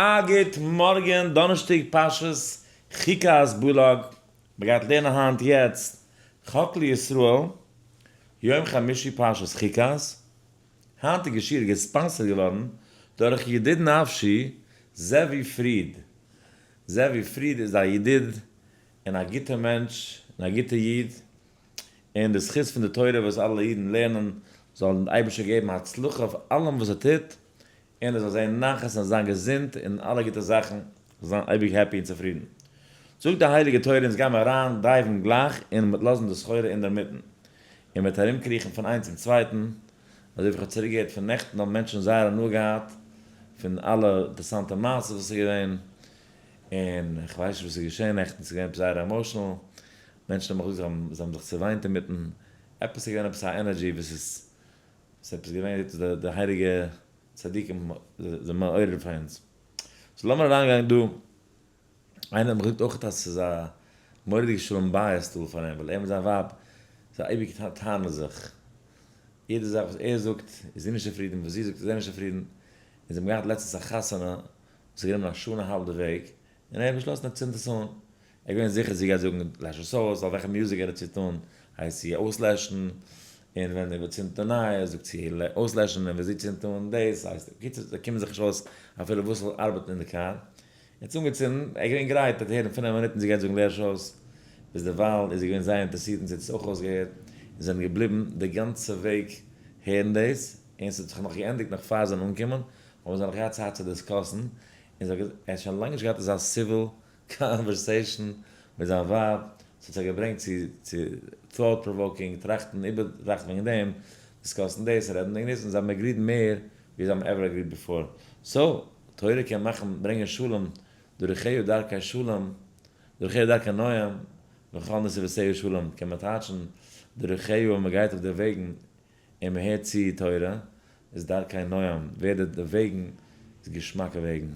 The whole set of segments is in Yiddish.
א גוט מארגען, דאנערשטאג פרשת חוקת בלק, מען גייט לערנען היינט יעצט חק לישראל, יום חמישי פרשת חוקת, היינטיגע שיעור איז געספאנסערט געווארן דורך ידיד נפשי זאבי פריד, זאבי פריד איז א ידיד און א גוטע מענטש און א גוטע איד, און די זכות פון די תורה וואס אלע אידן לערנען זאל די אייבערשטער געבן הצלחה אויף אלעם וואס ער טוט, און ער זאל זען נחת און זיין געזונט און אלע גוטע זאכן, זאל זיין אייביג happy און צופרידן. זאגט די הייליגע תורה אונז גיימער אריין dive ן גלייך און מ'וועט לאזן די סחורה אינדערמיטן, און מ'וועט ארומקריכן פון איינס צום צווייטן, אזוי ווי איך האב צוריק געהערט פון נעכטן האבן מענטשן זייער הנאה געהאט פון אלע אינטערעסאנטע מעשות וואס איז געווען, און איך ווייס נישט וואס איז געשען נעכטן, ס'איז געווען עפעס זייער emotional, מענטשן האבן מיך געזאגט זיי האבן זיך צעוויינט אינמיטן, עפעס איז געווען עפעס א energy וואס איז ס'איז עפעס געווען די הייליגע צדיקים זענען מעורר פאר אונז. so לאמיר אריינגיין דא, איינער האט מיך געזאגט אויך אז ס'איז א מורא'דיגע שלום בית tool פאר אים, ווייל ער מיט זיין ווייב זיי אייביג טענה'ן זיך, יעדע זאך וואס ער זאגט איז זי נישט צופרידן, וואס זי זאגט איז ער נישט צופרידן, און זיי האבן געהאט לעצטנס א חתונה וואס האט גענומען א שעה און א האלב די וועג, און ער האט באשלאסן ער צינדט עס אן, ער איז געווען זיכער זי גייט זאגן לעש עס אויס, ווייל וועלכע מוזיק ער צינדט אן הייסט זי אויסלעשן, און ווען ער צינדט אן נייע זאגט זי אויסלעשן, און ווען זי צינדט אן דאס הייסט, בקיצור זיי קומען זיך נישט אויס אפילו וואס זאל ארבעטן אין די קאר, ער האט עס אנגעצינדן, ער איז געווען גרייט ער וועט הערן פינף מינוט און זי גייט זאגן לעש אויס, ביז דערווייל איז זי געווען זייער אינטערעסירט און זי האט עס אויך אויסגעהערט, און זיי זענען געבליבן די גאנצע וועג הערן דאס, און ס'האט זיך נאך געענדיגט נאך פאר זיי זענען אנגעקומען, האבן זיי נאך געהאט צייט צו discuss ן, און זי האט געזאגט ער האט שוין לאנג נישט געהאט אזא civil conversation מיט זיין ווייב, ס'האט זיי געברענגט צו צו thought provoking, טראכטן איבער טראכטן וועגן דעם, discuss ן דאס, רעדן וועגן דאס, און זיי האבן agreed מער ווי זיי האבן ever agreed before. so, תורה קען מאכן ברענגען שלום, דרכיה דרכי שלום, דרכיה דרכי נועם, וכל נתיבותיה שלום, קען מען טייטשן דרכיה ווען מ'גייט אויף די וועגן און מען הערט צו תורה, איז דרכי נועם, ווערט די וועגן איז געשמאקע וועגן,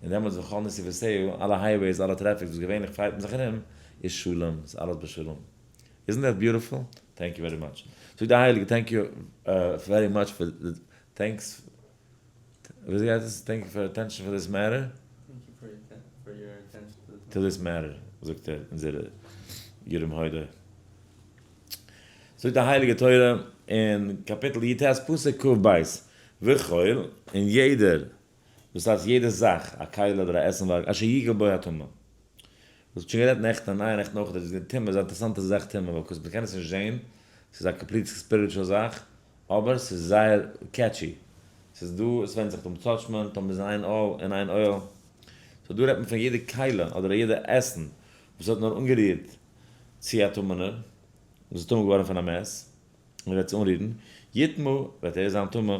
און דעמאלטס וכל נתיבותיה, אלע highways, אלע traffic וואס געווענליך fight מען זיך ארום, איז שלום, איז אלעס בשלום. Isn't that beautiful? Thank you very much. זאגט די הייליגע thank you very much for thanks, וויאזוי גייט עס? Thank you for attention for this matter? To this matter, זאגט ער, אונזער ירום הודו. זאגט די הייליגע תורה אין קאפיטל י"ט פסוק כ"ב, וכל, און יעדער, דאס הייסט יעדע זאך, א כלי אדער א עסנווארג, אשר יגע בו הטמא. וואס האט שוין גערעדט נעכטן און אייערנעכטן אויך, אז די טומאה איז א אינטערעסאנטע זאך טומאה, ווייל קויס מ'קען עס נישט זען, ס'איז א complete spiritual זאך, אבער ס'איז זייער catchy. ס'איז דא, עס ווענדט זיך טאמער touch ט מען, טאמער איז אין איין אויל אין איין אויל. so דא רעדט מען פון יעדע כלי אדער יעדע עסן וואס האט נאר אנגערירט צו א טמא'נער, וואס איז טמא געווארן פון א מת, און וועט עס אנרירן, יטמא, וועט ער זיין טמא.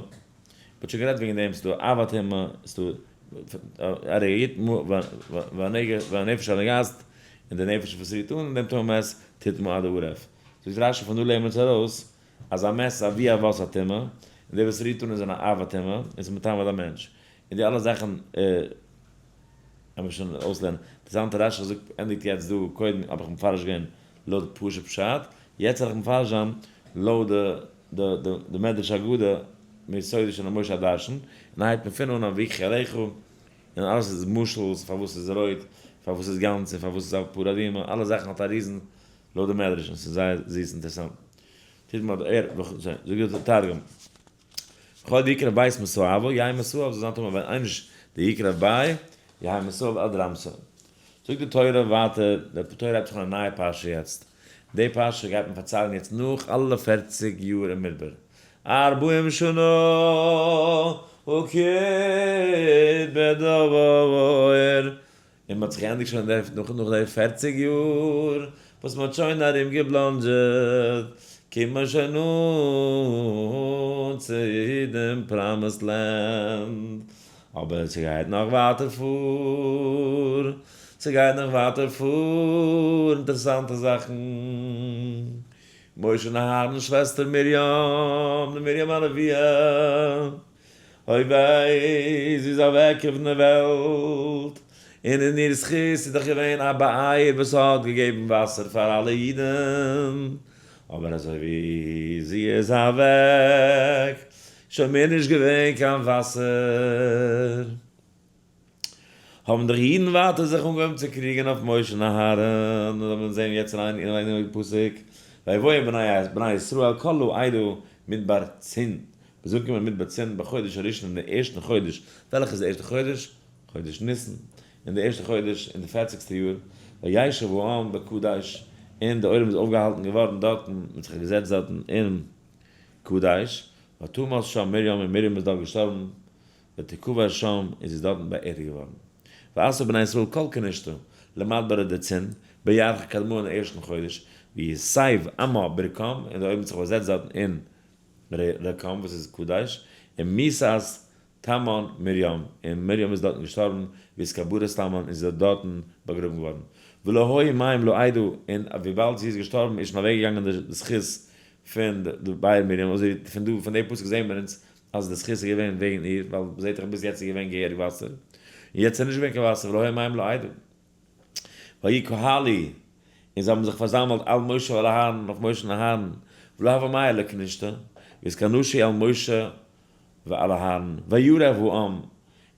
מ'האט שוין גערעדט וועגן דעם, ס'איז דא אב הטומאה, ס'איז דא הרי יטמא והנפש הנוגעת, און די נפש וואס רירט אן דעם טמא מת, תטמא עד הערב. זאגט רשי פון דא לערנען מיר אונז ארויס, אז א מת איז אבי אבות הטומאה, און דער וואס רירט אן איז אן אב הטומאה, און ס'איז מטמא דעם מענטש. און די אלע זאכן וועלן מיר שוין אויסלערנען. אינטערעסאנט רשי זאגט ענדיגט יעצט דא, קודם האב איך מפרש געווען לויט פשוט פשט, יעצט וועל איך מפרש זיין לויט די די מדרש אגדה מיסודו של משה הדרשן, און הייבט מען פון אן אויף ויקחו אליך, און אלעס איז משל'ס פארוואס ס'איז רויט, פארוואס ס'איז גאנץ און פארוואס ס'איז א פרה אדומה, אלע זאכן האט א reason לויט די מדרש און ס'איז זייער זיס אינטערעסאנט. טוט מען ער זאגט די תרגום. כל דיקרב בית מסואבו יהא מסואב זאל זיין טמא ווען איינש דיקרב ביי יהא מסואב עד רמסו. זאגט די תורה ווייטער, די תורה הייבט זיך אן א נייע פרשה יעצט, די פרשה גייט מען פארציילן יעצט נאך אלע פערציג יאר אין מדבר, ארבעים שנה הוקד בדבר, און מ'האט זיך געענדיגט שוין די נאך נאך די פערציג יאר וואס מ'האט שוין ארום געבלאנדזשעט, קומט מען שוין אן צו דעם promised land, אבער ס'גייט נאך ווייטער פאר, ס'גייט נאך ווייטער פאר אינטערעסאנטע זאכן, משה און אהרן'ס שוועסטער מרים, די מרים הנביאה, אוי וויי, זי איז אוועק פון דער וועלט, און אין איר זכות איז דאך געווען א באר וואס האט געגעבן וואסער פאר אלע אידן, אבער אזוי ווי זי איז אוועק, שוין מער נישט געווען קיין וואסער. האבן די אידן ווייטער זיך אנגעהויבן צו קריגן אויף משה און אהרן, און לאמיר זען יעצט אריין אינעווייניג אין פסוק, ויבואו בני ישראל כל העדה מדבר צין, ביז אנקומען מדבר צין בחודש הראשון אין די ערשטן חודש, וועלכע איז די ערשטע חודש? חודש ניסן, אין די ערשטע חודש אין די פערציגסטע יאר, וישב העם בקדש, און די עולם איז אויפגעהאלטן געווארן דארטן, מען האט זיך געזעצט דארטן אין קדש, ותמת שם מרים, און מרים איז דארט געשטארבן, ותקבר שם, און זי איז דארטן באערדיגט געווארן. ועשו בני ישראל כל כנשתו, למדבר דצין, בירחא קדמאה אין ערשטן חודש, ויסב עמה ברקם, און די עולם האט זיך באזעצט דארטן אין רקם וואס איז קדש, און מיתת תמן מרים, און מרים איז דארטן געשטארבן, והתקברה תמן, און זי איז דארטן באגראבן געווארן. ולא היו מים לעדה, און וויבאלד זי איז געשטארבן איז שוין אוועקגעגאנגען די זכות פון די באר מרים, אזוי ווי פון דא פון די פסוק זעהן מיר אונז אז די זכות איז געווען וועגן איר, ווייל זעהט דאך ביז יעצט איז געווען געהעריג וואסער, און יעצט איז נישט געווען קיין וואסער, ולא היו מים לעדה. ויקהלו, און זיי האבן זיך פארזאמלט על משה ועל אהרן, אויף משה און אהרן, ולא הוה מיא לכנישתא, ויתכנשו על משה ועל אהרן, וירב העם, און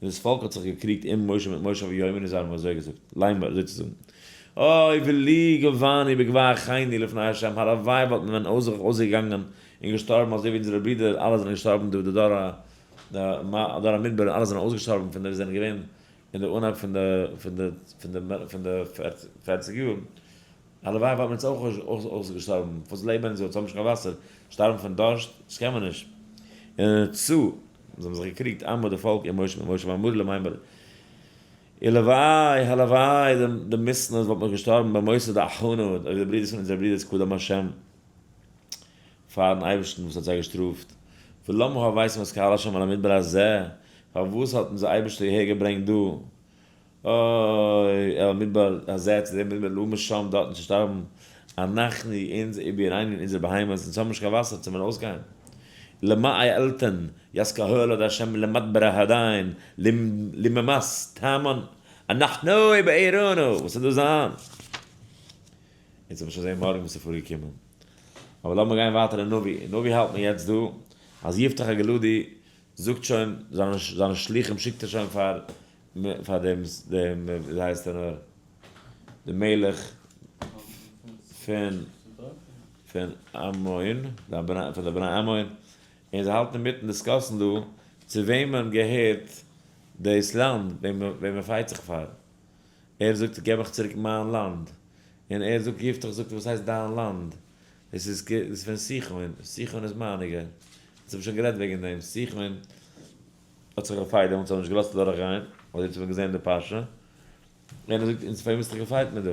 דאס פאלק האט זיך געקריגט עם משה מיט משה ויאמרו און זיי האבן אזוי געזאגט, לאמר, אזוי צו זאגן, אוי ולו גווענו בגוע אחינו לפני ה', הלוואי וואלט מען ווען אויסגעגאנגען און געשטארבן אזוי ווי אונזערע ברידער אלע זענען געשטארבן דא, די דור המדבר און אלע זענען אויסגעשטארבן פון די וואס זענען געווען אין די אנהייב פון די פון די פון די פון די פערציג יאר, הלוואי וואלט מען אונז אויך אויסגעשטארבן, וואס לעבן אונז אונז האבן נישט קיין וואסער, שטארבן פון דארשט, דאס קען מען נישט. און צו, זיי האבן זיך געקריגט, עמו די פאלק עם משה מיט משה ואמרו למימר, הלוואי, הלוואי די מיתנא וואלט מען געשטארבן במותא דאחנא, אויב די ברידערס פון אונזערע ברידערס קדם השם, פארן אייבערשטן וואס האט זיי געשטראפט, ולמה הבאתם את קהל השם אל המדבר הזה, פארוואס האט אונז דער אייבערשטער אהער געברענגט דא, אוי, אל המדבר הזה, צו דעם מדבר למות שם, דארטן צו שטארבן, אנחנו, אונז, ובעירנו, און אונזערע בהמות, אונז האבן נישט קיין וואסער צו מען אויסגיין. למה העלתן את קהל ה' למדבר הדין, לממת תמן, אנחנו ובעירנו, וואס וועט דא זיין? אונז וועלן שוין זעהן מארגן וואס איז פארגעקומען. אבער לאמיר גיין ווייטער אין נביא. אין נביא האלט מען יעצט דא אז יפתח הגלעדי זאגט שוין זיינע זיינע שלוחים שיקט ער שוין פאר פאר דעם דעם ווי הייסט ער נאר די מלך פון פון עמון פון די בני עמון און זיי האלטן אינמיטן discuss ן דא צו וועמען געהערט דאס לאנד וועם מען fight זיך פאר. ער זאגט געב מיך צוריק מיין לאנד, און ער זאגט יפתח זאגט וואס הייסט דיין לאנד, דאס איז דאס פון סיחון, סיחון איז מייניגע, אונז האבן שוין גערעדט וועגן דעם, סיחון האט זיך גע fight דעמאלטס האבן נישט געלאזט אדורך גיין, אזוי האט מען געזען די פרשה, און ער זאגט אונז פאר וועם האסטו גע fight מיט דא,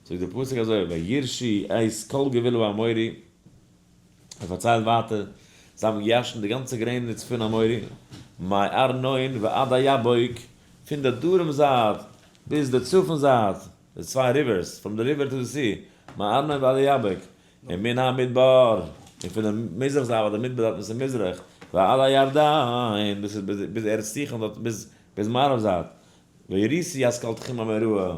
זאגט די פסוק אזוי וירשו את כל גבול האמורי, ער פארציילט ווייטער, זיי האבן געירשנט די גאנצע גרעניץ פון אמורי, מארנון ועד היבוק, פון די דרום זייט ביז די צפון זייט, די צוויי rivers, from the river to the sea, מארנון ועד היבוק, און מן המדבר, און פון די מזרח זייט, ווייל די מדבר דארטן איז אין מזרח, ועד הירדן, דאס איז ביז ארץ סיחון דארט ביז מערב זייט, ויריסו את כל תחום אמוראה,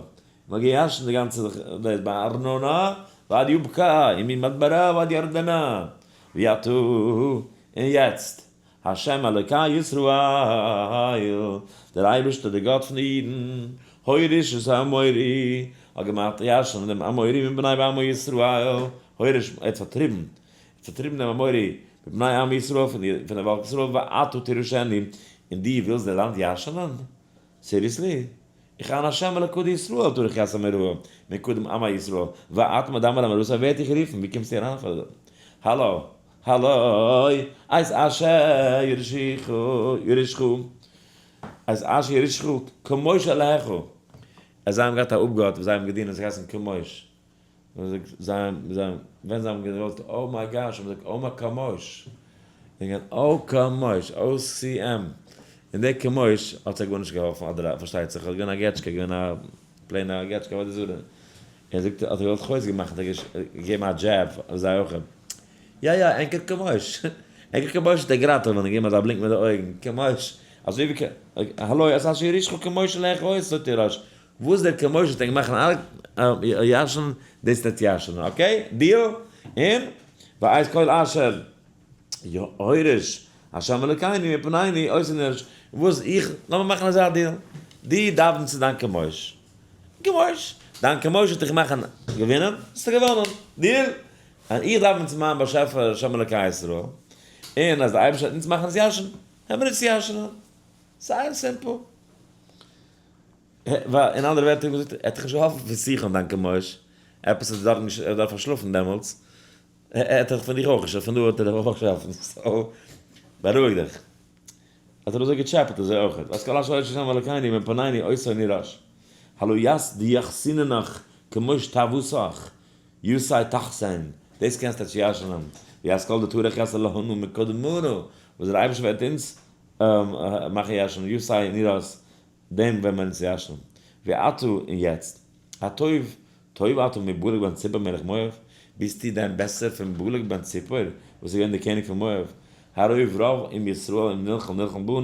מ'האט געירשנט די גאנצע וועלט מארנונה ועד יבקה וממדברה ועד ירדנה, ועתה און יעצט, ה' אלוקי ישראל, דער אייבערשטער דער גאט פון די אידן, הוריש את האמורי, האט געמאכט ירש'נען דעם אמורי מבני עמו ישראל, הוריש, ער האט פארטריבן, ער האט פארטריבן דעם אמורי מבני עמו ישראל, פון די פאלק ישראל, ואתה תירשנו, און דו ווילסט די לאנד ירש'נען? seriously? איך אן השם אלקא דישראל טאר איך יעשה מרעה מקדם עמי ישראל ואת מדמר אמרתו ווער האט דיך גערופן ווי קומסטו אריין פאר דעם? האלא האלא את אשר ירשך ירשך את אשר ירשך כמוש אלהיך אז זיי האבן געהאט א אפגאט וואס זיי האבן געדינט און עס האט געהייסן כמוש זיי זיי ווען זיי האבן געוואלט oh my gosh האבן זיי געזאגט oh my כמוש, זיי געווען oh כמוש, OCM, און דער כמוש האט זיי גארנישט געהאלפן אדער פארשטייט זיך איז געווען א געטשקע געווען א plain א געטשקע עבודה זרה, ער זאגט האט ער געוואלט חוזק מאכן האט ער געגעבן א jab אויף זיי אויך, יא יא ענקער כמוש, ענקער כמוש האט ער געראטעווען און געגעבן אזא בלינק מיט די אויגן, כמוש, אזוי ווי הלא את אשר ירשך כמוש אלהיך אותו תירש, וואס דער כמוש האט ענק מאכן ירש'ן, דאס טוט ירש'ן, okay? Deal? און ואת כל אשר הוריש השם אלוקינו מפנינו אותו נירש, וואס איך, לאמיר מאכן אזא deal, דו דאווען צו דיין כמוש. כמוש! דיין כמוש וועט דיך מאכן געווינען, האסטו געוואנען. deal! און איך דאווען צו מיין באשעפער השם אלוקי ישראל, און אז דער אייבערשטער וועט אונז מאכן עס ירש'ן, העמיר עס ירש'נען. זייער simple. אין אנדערע ווערטער געזאגט, ער האט דיך נישט געהאלפן פון סיחון דיין כמוש, עפעס האט ער דארט דארט פארשלאפן דעמאלטס, ער האט דיך פון דיך אויך נישט, פון דא האט ער דיך אויך נישט געהאלפן, so בארואיג דיך. האט ער אזוי געטשעפעט אזוי אויכעט, ואת כל אשר הוציא השם אלקינו מפנינו אותו נירש, הלא ית דיחסיננך כמוש תאוותך, ישי תחסן, דאס קענסטו צו ירש'נען, וית כל דטרח יעשה להנו מקדמנו, וואס דער אייבערשטער וועט אונז מאכן ירש'נען, ישי נירש, דעם ווען מען אונז ירש'נען. ועתה און יעצט, הטוב טוב אתה מבלק בן ציפור מלך מואב, ביסטו דען בעסער פון בלק בן ציפור וואס איז געווען דער קעניג פון מואב, הרוב רב עם ישראל אם נלחם נלחם בנו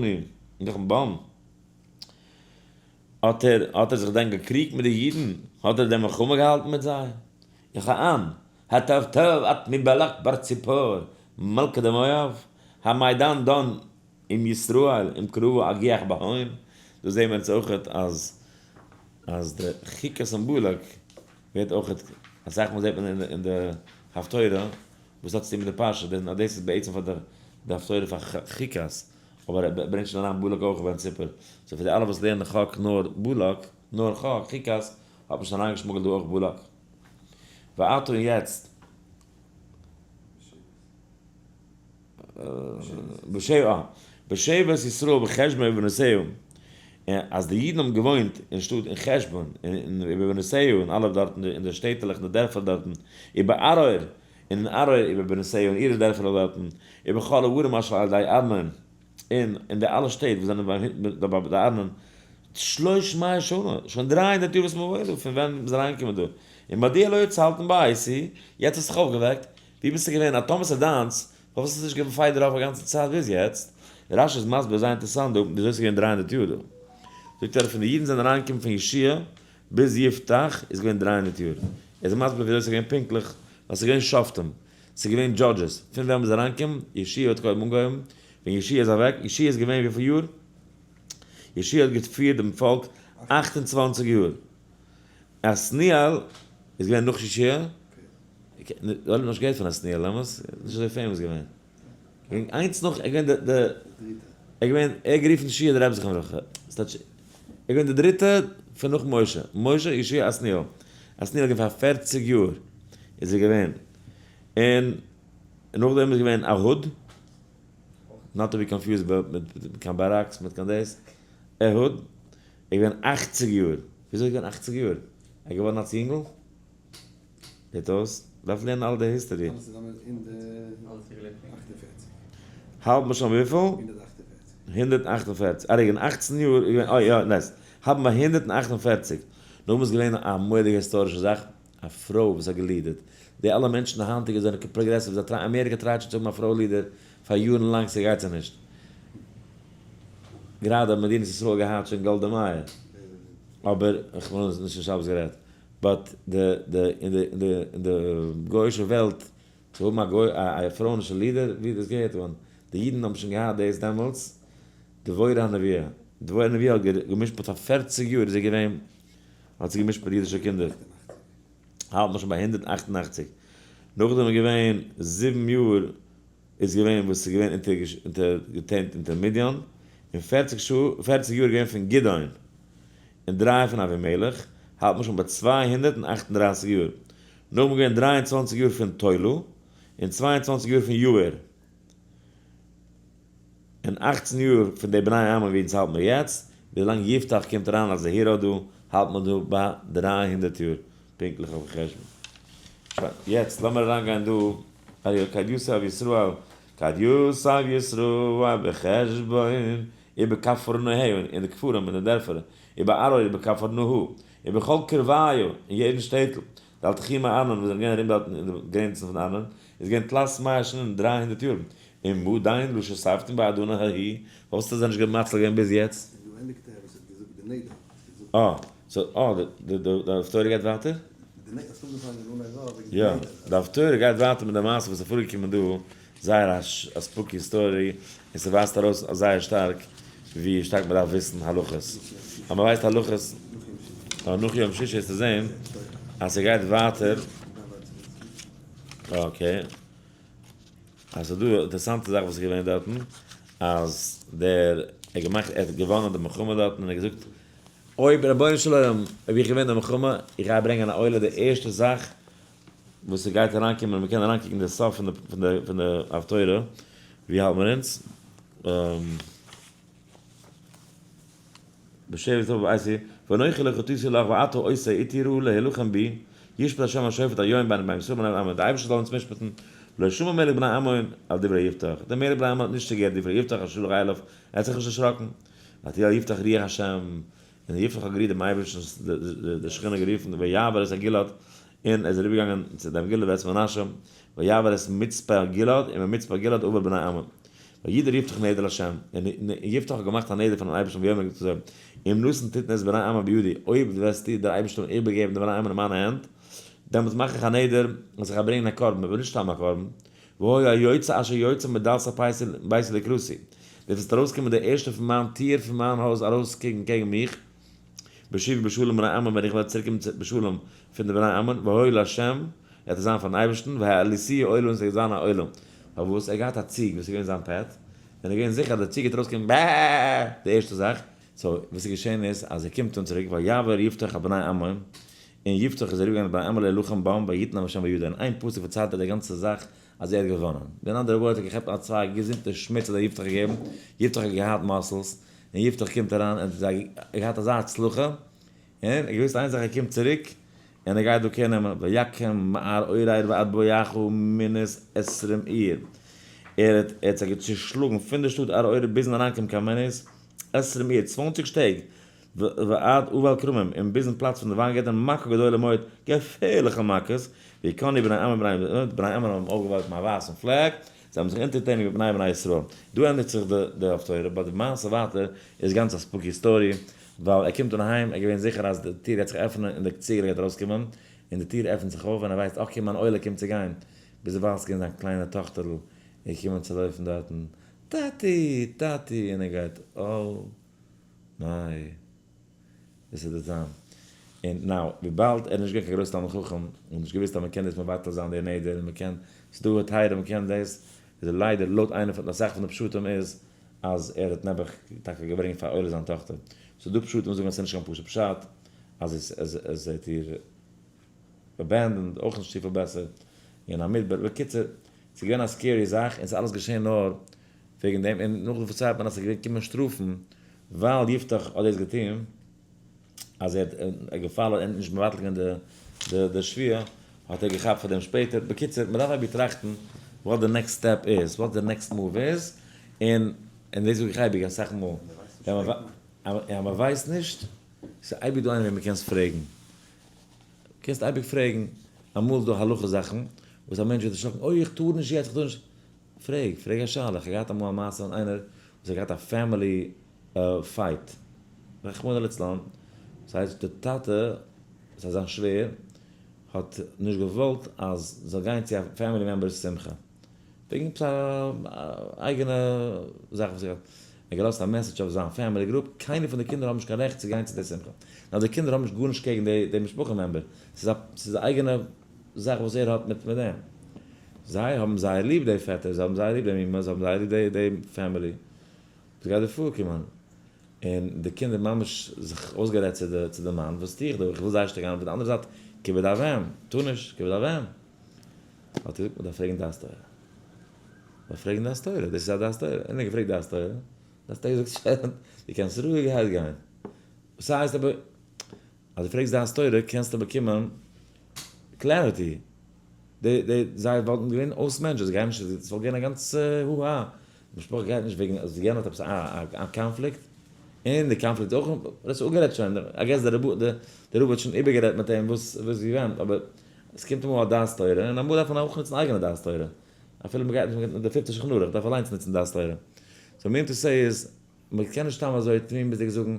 נלחם בם, האט ער האט ער זיך דען געקריגט מיט די אידן, האט ער דען מלחמה געהאלטן מיט זיי? יחאן, הטוב טוב את מבלק בר ציפור מלכה דמואב, המעידן דן עם ישראל עם קרובו אגיח בהון, דא זעהן מיר אונז אויכעט אז אז די חוקת און בלק ווערט אויכעט, אסאך מאל זעהט מען אין די הפטורה וואס האט צוטון מיט די פרשה, דאס איז בעצם פאר די הפטורה פאר חוקת, אבער ער ברענגט שוין אריין בלק אויך בן ציפור, so פאר די אלע וואס לערנען חק נאר בלק, נאר חק, חוקת, האט מען שוין אריינגעשמוגלט דא אויך בלק. ועתה און יעצט. בשבת ישראל בחשבון ובנוסעיו, אז די אידן האבן געוואוינט אין שטאט אין חשבון און ובנוסעיו און אלע דארטן אין די שטעטעלעך און די דערפער דארטן, ובערוער און אין ערוער ובנוסעיו און אירע דערפערלעך דארטן, ובכל הערים אשר על ידי ארנון, און אין די אלע שטעט וואס זענען ביי די ארנון, שלש מאות שנה, שוין 300 יאר וואס מען וואוינט דא, פון ווען מען איז אריינגעקומען דא, ומדוע לא הצלתם בעת ההיא, יעצט האסט זיך אויפגעוועקט, ווי ביסטו געווען? אז טאמער ס'איז דיינס, פארוואס האסטו נישט געגעבן fight דערויף א גאנצע צייט ביז יעצט? רש"י איז מסביר זייער אינטערעסאנט דא וויאזוי ס'איז געווען 300 יאר דא. זאגט ער פון די אידן זענען אריינגעקומען פון יהושע ביז יפתח איז געווען 300 יאר. ער איז מסביר וויאזוי ס'איז געווען פונקטליך, ווייל ס'איז געווען שופטים, ס'איז געווען judges, פון ווען מ'איז אריינגעקומען, יהושע האט קודם אנגעהויבן, ווען יהושע איז אוועק, יהושע איז געווען וויפיל יאר? יהושע האט געפירט דעם פאלק 28 יאר. עתניאל איז געווען נאך יהושע? דו האסט נישט געהערט פון עתניאל, אמת? נישט אזוי famous געווען. איינס נאך, ער געווען די, ער געווען, ער האט גערופן יהושע דער רבי זכרונו לברכה. ס'טייטש, ער געווען די דריטע פון נאך משה. משה, יהושע, עתניאל. עתניאל איז געווען פאר 40 יאר איז ער געווען. און נאכדעם איז געווען אהוד. Not to be confused מיט קיין באראקס, מיט קיין דאס. אהוד איז געווען 80 יאר. וויאזוי איז געווען 80 יאר? ער איז געווארן אלס יונגל? זעט אויס, דארף לערנען אלע די history. אלעס צוזאמען אין די 48. האלט מען שוין וויפיל? 148. 148. אה רגע, אין 18 יאר איז געווען, אוי יא, nice. האלט מען ביי 148. נאכדעם איז געווען א מורא'דיגע היסטארישע זאך, א פרוי וואס האט געלידעט. די אלע מענטשן די היינטיגע זענען progressive, זיי try, אמעריקע טרייט שוין צו האבן א פרוי leader פאר יארן לאנג, ס'גייט זיי נישט. גראדע האט מדינת ישראל געהאט שוין גאלדע מאיר. אבער, איך בין נישט אין שבת גערעדט. But די די אין די אין די אין די גויאישע וועלט צו האבן א גוי א פרויענישע leader ווי דאס געהערט אן די אידן האבן שוין געהאט דאס דעמאלטס דבורה הנביאה דבורה הנביאה האט געמשפט פאר 40 יאר איז זי געווען האט זי געמשפט אידישע קינדער האלט מען שוין ביי 188 נאכדעם איז געווען 7 יאר איז געווען וואס איז געווען אונטער געטענט אונטער מדיין און 40 שעה 40 יאר געווען פון גדעון און דריי פון אבימלך, האלט מען שוין ביי 238 יאר. נאכדעם געווען 23 יאר פון תולע, און 22 יאר פון יאיר. און 18 יאר פון די בני עמון ווי אונז האלט מיר יעצט, ווילאנג יפתח קומט אריין אלס די hero דא, האלט מען דא ביי 300 יאר, פונקטליך אויפן חשבון. שוין, יעצט לאמיר אריינגיין דא, כד יתיב ישראל, כד יתיב ישראל בחשבון, ובכפרנההו, אין די כפרים, אין די דערפער, ובערוער ובכפרנהו, ובכל קרביו, אין יעדן שטעטל, דעל תחומי ארנון, וואס זענען געווען ארום דארטן אין די גרעניצן פון ארנון, איז געווען תלת מאה שנים 300 יאר. און מאדיין לא שספתן בעדנה ההיא, פארוואס האט ער זיי נישט מציל געווען ביז יעצט? און דא ענדיגט ער וואס ער האט געזאגט די נדר, אה, so, אה, די די די הפטורה גייט ווייטער? די נדר, האסט אנגעפאנגען אן א ווארט וועגן די יא, נדר. די הפטורה גייט ווייטער מיט די מעשה וואס איז פארגעקומען דא, זייער א spooky story, און ס'ווייזט ארויס זייער שטארק ווי שטארק מ'דארף וויסן הלכות. אז מ'ווייסט הלכות נאך יום שישי איז צו זען אז ס'גייט ווייטער. Okay. אז ס'איז דא אינטערעסאנטע זאך וואס איז געווען דארטן, אז דער ער האט געמאכט ער האט געוואנען די מלחמה דארטן און ער האט געזאגט, אויב רבונו של עולם אויב איך געווין די מלחמה, איך גיי ברענגען א עולה די ערשטע זאך וואס ס'גייט אריינקומען, מ'קען אריינקוקן די סוף פון די פון די פון די הפטורה, ווי האלט מיר אונז? בשבט אב ועשי, ואנכי לא חטאתי לך ואתה עושה אתי רעה להילחם בי, ישפט השם השופט היום בין בני ישראל ובני עמון, די אייבערשטער זאל אונז משפט'ן, לא שמע מלך בני עמון אל דברי יפתח, דער מלך בני עמון האט נישט צוגעהערט דברי יפתח אשר שלח אליו, ער האט זיך נישט דערשראקן, ותהי אל יפתח רוח השם, און יפתח האט גערירט דעם אייבערשטנ'ס די שכינה גערופן, ויעבר את הגלעד, און ער איז אריבערגעגאנגען צו דעם גלעד ואת מנשה, ויעבר את מצפה גלעד, און ממצפה גלעד עבר בני עמון. וידר יפתח נדר לה', און יפתח האט געמאכט א נדר פארן אייבערשטן ויאמר געזאגט אזוי, אם נתן תתן את בני עמון בידי, אויב וועסטו דער אייבערשטער איבערגעבן די בני עמון אין מיינע הענט, דעמאלטס מאך איך א נדר אז איך גיי ברענגען א קרבן, אבער נישט סתם א קרבן, והיה היוצא אשר יוצא מדלת ביתי לקראתי, דער וואס וועט ארויסקומען דער ערשטער פון מיין טיר פון מיין הויז ארויס קעגן קעגן מיך, בשובי בשלום בני עמון ווען איך וועל צוריקקומען בשלום פון די בני עמון, והיה לה', וועט עס זיין פארן אייבערשטן, והעליתיו עולה און עס וועט זיין א עולה. פארוואס? ער האט געהאט א ציג וואס איז געווען זיין pet, און ער איז געווען זיכער אז די ציג וועט ארויסקומען בע די ערשטע זאך, so וואס איז געשען איז אז ער קומט אן צוריק ויעבר יפתח על בני עמון, און יפתח איז אריבערגעגאנגען בני עמון להילחם בם ויתנם השם בידו, אין איין פסוק פארציילט ער די גאנצע זאך אז ער האט געוואנען. אין אנדערע ווארט ער האט געכאפט א צוויי געזונטע שמיץ האט דער יפתח געגעבן, יפתח האט געהאט muscles, און יפתח קומט אריין און האט געהאט אזא הצלחה, און ער האט געוואוסט איין זאך ער קומט צוריק און ער גייט דא קער נעמען, ויקם מערוער ועד בואכה מינית עשרים עיר, ער האט ער האט זיי צושלאגן פון די שטאט ערוער ביזן אריינקומען קיין מינית עשרים עיר, 20 טעג, ועד אבל כרמים, און ביזן פלאץ פון די וויינגערטן, מכה גדולה מאוד, געפערליכע מכות, ויכנעו בני עמון בני, בני עמון האבן אויפגעווארפן א ווייסן flag, זיי האבן זיך אונטערטעניגט מיט בני בני ישראל. דא ענדיגט זיך די הפטורה, but די מעשה ווייטער איז גאנץ א spooky story, ווייל ער קומט אן אהיים, ער איז געווען זיכער אז די טיר גייט זיך עפענען און די ציגעלע גייט ארויסקומען, און די טיר עפנט זיך אויף און ער ווייסט okay מיין עולה קומט צו גיין, ביזדערווייל איז געווען זיין קליינע טאכטערל איז געקומען צו לויפן דארטן, טאטי! טאטי! און ער גייט oh my דאס איז די טעם. און now, וויבאלד ער איז נישט געווען קיין גרויס תלמיד חכם, און נישט געוואוסט אז מען קען דאס מבטל זיין די נדר, און מען קען, ס'איז דא היתרים מען קען דאס, איז ער ליידער לויט איינע פון אסאך פון די פשטים איז אז ער האט נעבעך טאקע געברענגט פאר עולה זיין טאכטער. ס'איז דא פשטים וואס זאגן אז ס'איז נישט קיין פשוט פשט, אז עס עס האט איר abandoned, אויך נישט צופיל בעסער, אין א מדבר, בקיצור, ס'איז געווען א scary זאך, און ס'איז אלעס געשען נאר וועגן דעם, און נאכדעם פארציילט מען אז ס'איז געווען קומען שטראפן ווייל יפתח האט דאס געטון, אז ער האט געפאלאוט און נישט מבטל געווען די די שבועה, האט ער געכאפט פאר דעם שפעטער. בקיצור, מ'דארף אייביג טראכטן what די next step איז, what די next move איז, און און דאס זאג איך אייביג אסאך מאל, ווען מ'ווייסט נישט, ס'איז אייביג דא איינער וועם מ'קענסט פרעגן. קענסט אייביג פרעגן, אמאל איז דא הלכה זאכן וואס א מענטש ווערט דערשראקן, אוי איך טאר נישט יעצט, איך טאר נישט, פרעג, פרעג א שאלה, איך האב געהאט אמאל א מעשה פון איינער וואס האט געהאט א family fight, רחמנא לצלן, דאס הייסט די טאטע, דאס הייסט זיין שווער, האט נישט געוואלט אז זאל גיין צו א family member'ס שמחה, וועגן עפעס א אייגענע זאך וואס ער האט, ער האט געלאזט א message אויף זיין family group, קיינער פון די קינדער האבן נישט קיין רעכט צו גיין צו די שמחה, נאר די קינדער האבן נישט גארנישט קעגן די משפחה member, ס'איז א ס'איז א אייגענע זאך וואס ער האט מיט מיט דעם. זיי האבן זייער ליב די פעטער, זיי האבן זייער ליב די מומע, זיי האבן זייער ליב די די family. וואס גייט דא פארקומען? און די קינדער ממש זיך אויסגערעדט צו די צו די מאן, וואס טו איך דא? איך וויל זייער שטארק גיין, אבער די אנדערע זייט כיבוד אב ואם, טאר נישט, כיבוד אב ואם. האט ער געזאגט, מ'דארף פרעגן דעת תורה. מ'דארף פרעגן דעת תורה, דאס איז א דעת תורה. און ער האט געפרעגט דעת תורה, דעת תורה זאגט שוין, דו קענסט רואיגערהייט גיין. וואס הייסט אבער? אז דו פרעגסט דעת תורה קענסטו באקומען clarity, די די זיי וואלטן געווען אויס מענטש, זיי גייען נישט, עס וואלט געווען א גאנצע הו הא, די משפחה גייט נישט וועגן אז יענער האט עפעס א א קאנפליקט, און די קאנפליקט איז אויך, דאס איז אפגערעדט שוין, I guess די רב די רב האט שוין איבערגערעדט מיט אים וואס וואס ווי ווען, אבער עס קומט אמאל א דעת תורה, און אמאל דארף מען אויך נוצן אייגענע דעת תורה, אפילו מען גייט נישט מיט די פיפטע שולחן ערוך, דארף אליינס נוצן דעת תורה. so mean to say איז, מען קען נישט סתם אזוי תמימות'דיג זאגן,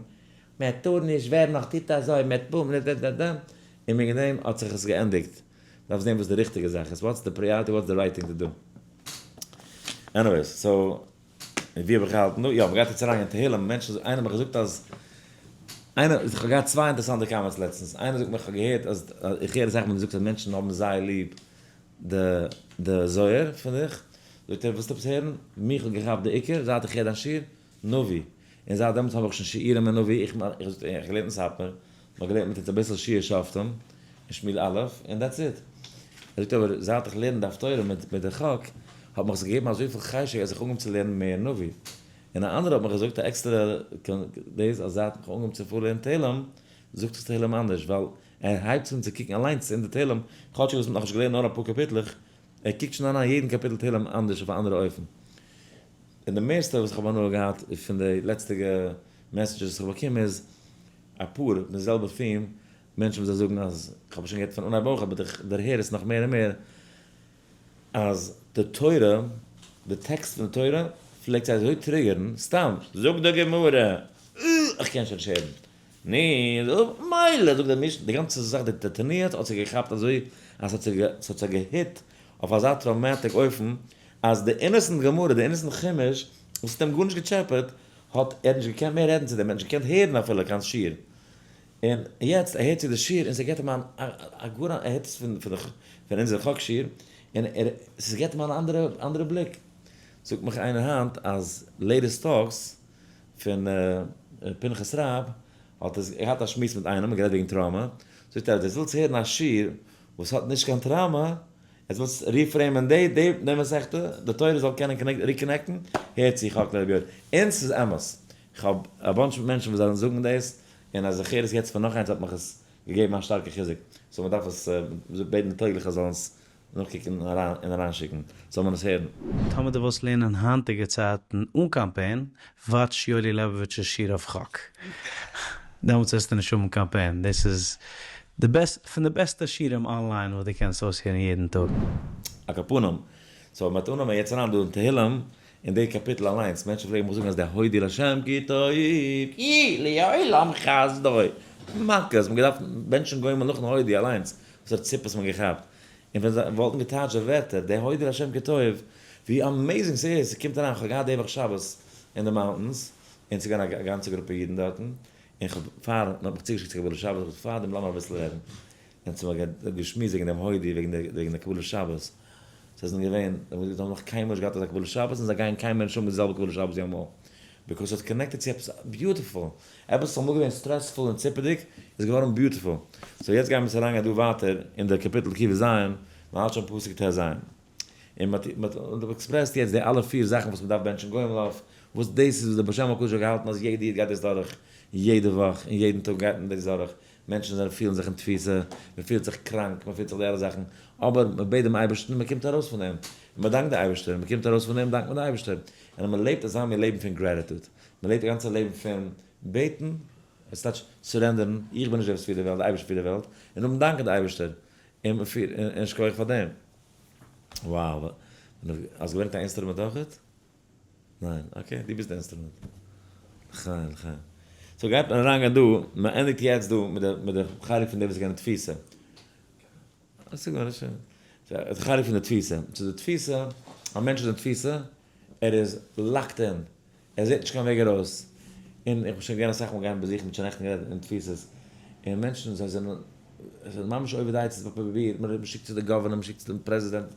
מען טאר נישט, ווער נאך טוט אזוי, מען בום ד ד ד, און וועגן דעם האט זיך עס געענדיגט. דארפסט זען וואס די ריכטיגע זאך איז, what's די priority, what's די right thing to do. Anyways, so, ווי האב איך געהאלטן דא? יא, מען גייט יעצט אריין אין תהלים, מענטשן, איינער האט מיך געזאגט אז. איינער, איך האב געהאט צוויי אינטערעסאנטע comments לעצטנס, איינער זאגט מיר איך האב געהערט אז, איך הער אסאך ווען דו זאגסט אז מענטשן האבן זייער ליב די די זוהר פון דיך, זאגט ער ווילסט עפעס הערן, מיך האט געכאפט די עיקר זייט איך הער דיין שיעור, נביא, און זייט דעמאלטס האב איך שוין שיעורים אין נביא, איך איך זאגט ער איך האב געלערנט אין סאטמאר, מ'האט געלערנט מיט אונז אביסל שיעור שופטים, און שמואל א', און that's it. ער זאגט אבער זייט איך לערן די הפטורה מיט מיט די חק, האט מיך עס געגעבן אזויפיל חשק אז איך אנגעהויבן צו לערנען מער נביא. און א אנדערע האט מיך געזאגט א עקסטערע דאס אז זייט איך האב אנגעהויבן צו פארלערנען תהלים, זאגט עס תהלים אנדערש, ווייל ער הייבט אן צו קוקן אליינס אין די תהלים, כאטשיג וואס מ'האט נאכנישט געלערנט נאר אפאר קאפיטלעך, ער קוקט שוין אריין יעדן קאפיטל תהלים אנדערש אויף א אנדערע אופן. און די מערסטע וואס איך האב הנאה געהאט פון די לעצטיגע messages וואס איך באקום איז אפאר מיט די זעלבע theme, מענטשן וואס זיי זאגן אז, איך האב עס שוין געהערט פון אנהייב אויך אבער איך דערהער עס נאך מער און מער, אז די תורה, די טעקסט פון די תורה פלעגט זיי אזוי trigger ן, סתם, זאגט די גמרא, איך קען שוין נישט הערן, נו, מילא, זאגט די משנה, די גאנצע זאך, די תנועה האט זיי געכאפט אזוי אז ס'האט זיי גע hit אויף אזא traumatic אופן, אז די innocent גמרא, די innocent חומש, וואס האט אים גארנישט געטשעפעט, האט ער נישט געקענט מער רעדן צו דעם, ער האט נישט געקענט הערן אפילו קיין שיעור. און יעצט ער הערט צו די שיעור און ס'געט אים א גאר א, ער הערט עס פון פון אונזער חק שיעור, און ער, ס'געט אים אן אנדערע אנדערע בליק. זאגט מיך איינער היינט אז latest talks פון פנחס רב האט עס געהאט א שמועס מיט איינעם און גערעדט וועגן trauma, זאגט ער אז דו ווילסט הערן א שיעור וואס האט נישט קיין trauma, עטס ווילטס reframe ען די די די מסכתא, די תורה זאל קענען reconnect ן, הערט צו חק לרבי יואל, און ס'איז אמת, כ'האב א bunch מיט מענטשן וואס זיי זאגן דאס, און אז איך הער עס יעצט פון נאך איינס האט מיך עס געגעבן א שטארקע חיזוק, so מ'דארף עס בעטן די טויגליכע זאלן עס נאכקוקן און אריינשיקן, זאל מען עס הערן. טאמער דו ווילסט לערנען היינטיגע צייטן אן קיין pain, watch יואלי לעבאוויטש'ס שיעור אויף חק. דעמאלטס וועסטו נישט האבן קיין pain. דאס איז די בעסט פון די בעסטע שיעורים online וואס דו קענסט אויסהערן יעדן טאג. על כל פנים, so מ'האט אנגעהויבן יעצט אריין דא אין תהילים, אין די קאפיטל אליינס, מענטשן פלעגן מיך זאגן אז די הודי לה' כי טוב כי לעולם חסדו, מכות, מ'האט געדארפט בענטשן גומל נאכן הודי אליינס, וואס פאר ציפעס מ'האט געכאפט, און ווען זיי וואלטן געטייטשט די ווערטער, די הודי לה' כי טוב, ווי amazing ס'איז, ס'קומט אריין, כ'האב געהאט די וואך שבת אין די mountains, און ס'איז געווען א גאנצע גרופע אידן דארטן, און כ'האב פאר, מ'האט מיך צוגעשיקט צו קבלת שבת, איך האב געזאגט פאר דעם לאמיר אביסל רעדן, און צו מ'האט געשמועסט וועגן דעם הודי, וועגן די קבלת שבת, זיי זענען געווען, זיי האבן געזאגט זיי האבן נאך קיינמאל נישט געהאט אזא קבלת שבת און זיי גייען קיינמאל נישט האבן די זעלבע קבלת שבת ווי אמאל, because ס'האט connected צו עפעס beautiful, עפעס וואס איז אמאל געווען stressful און ציפעדיג איז געווארן beautiful. so יעצט גיימיר עס אריינגיין דא ווייטער אין די קאפיטל קז, מ'האלט שוין פסוק טז, און מ'האט expressed יעצט די אלע פיר זאכן וואס מ'דארף בענטשן גומל אויף, וואס דאס איז וואס דער בעל שם הקדוש האט געהאלטן אז יעדע איד גייט דאס דורך יעדע וואך און יעדן טאג גייט מען דאס דורך, מענטשן זענען פילן זיך אין תפיסה, מען פילט זיך קראנק, מען פילט זיך די אלע זאכן, אבער מען בעט דעם אייבערשטן און מען קומט ארויס פון דעם, און מען דאנקט די אייבערשטער, און מען קומט ארויס פון דעם דאנקט מען די אייבערשטער, און אז מען לעבט אזא מין לעבן פון gratitude, מען לעבט א גאנצע לעבן פון בעטן, עס טייטש surrender ן, איך בין נישט דער וואס פירט די וועלט, די אייבערשטער פירט די וועלט, און האבן דאנקען די אייבערשטער, און מען פירט, און שכוח פאר דעם. wow, האסט געברענגט א instrument אויכעט? ניין, okay, דו ביסט די instrument. לחיים, לחיים. so גייט מען אריינגיין דא, מען ענדיגט יעצט דא מיט די מיט די חלק פון די וואס גייען אין תפיסה. עס איז גארנישט. די חלק פון די תפיסה. so די תפיסה, א מענטש איז אין תפיסה, ער איז locked in, ער זעט נישט קיין וועג ארויס. און איך בין שוין געווען אסאך מאל גיין באזוכן, מ'האט שוין נעכטן גערעדט אין תפיסות, און מענטשן זיי זענען, עס איז ממש אויבער די עצות, מ'פרובירט, מ'שיקט צו די governor, מ'שיקט צו דעם פרעזידענט,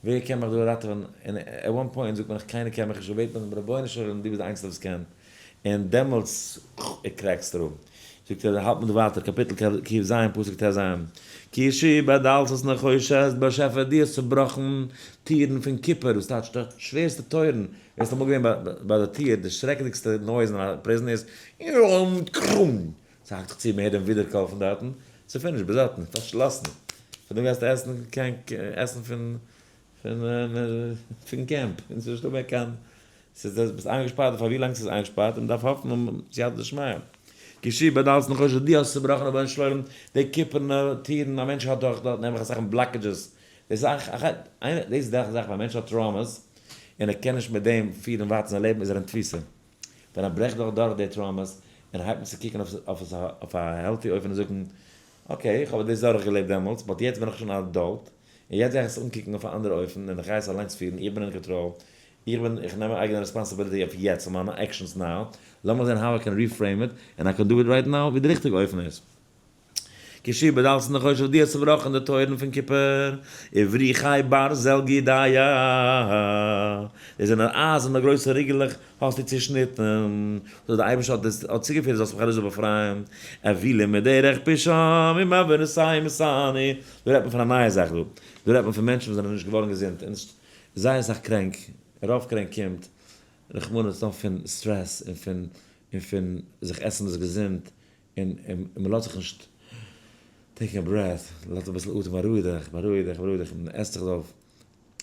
ווער קען מיך דא ראטעווען, און at one point זאגט מען איך קיינער קען מיך נישט, בעט מען רבונו של עולם דו ביסט די איינציגסטע וואס קען, און דעמאלטס it cracks through. זאגט ער, האלט מען דא ווייטער, קאפיטל קז פסוק טז, כי שבר דלתות נחושת, באשעפער דו האסט צובראכן טירן פון קופער, וואס טייטש די שווערסטע טויערן, ווער ס'איז אמאל געווען ביי די טיר, די שרעקעדיגסטע noise אין א prison איז, ס'האקט זיך צו מען הערט דעם ווידערקול פון דארטן, ס'איז finished, ביז דארטן, פארשלאסן. פון דא גייסטו עסן קיין עסן פון פון פון קעמפ, און ס'איז נישטא מער קיין, ס'איז דאס ביסט איינגעשפארט פאר ווי לאנג ס'איז איינגעשפארט, און מ'דארף האפן און סייעתא דשמיא. כי שבר דלתות נחושת, דו האסט צובראכן רבונו של עולם די קופערנע טירן, א מענטש האט דאך דארט נעבעך אסאך blockages, דאס איז די זאך ווען א מענטש האט traumas און ער קען נישט מיט דעם פירן ווייטער זיין לעבן איז ער אין תפיסה. ווען ער ברעכט דורך דורך די traumas און הייבט אן צו קוקן אויף עס אויף א healthy אופן און זאגן, okay, איך האב דאס דורך געלעבט דעמאלטס, but יעצט בין איך שוין א adult, און יעצט גיי איך עס אנקוקן אויף א אנדערע אופן און איך גיי עס אליינס פירן, איך בין אין קאנטראל. איך בין, איך נעם אייגענע responsibility אויף יעצט, אויף מיינע actions now, לאמיר זען how I can reframe it, and I can do it right now, ווי די ריכטיגע אופן איז. כי שעבד דלתות נחושת, דו האסט צובראכן די טויערן פון קופער, ובריחי ברזל גודע, דאס זענען אייזערנע גרויסע ריגעלעך האסטו צושניטן, so דער אייבערשטער האט דאס האט צוגעפירט זאלסט מיך ארויס באפרייען, אוילים מדרך פשעם ומעוונותיהם ישאני, דא רעדט מען פון א נייע זאך דא, דא רעדט מען פון מענטשן וואס זענען נישט געווארן געזונט, און זייער אסאך קרענק, רוב קרענק קומט רחמנא לצלן פון סטרעס און פון און פון זיך עסן דאס געזונט, און און מען לאזט זיך נישט take a breath, מען לאזט אביסל אטעם, בארואיג דיך, בארואיג דיך, בארואיג דיך, און מען עסט זיך אויף.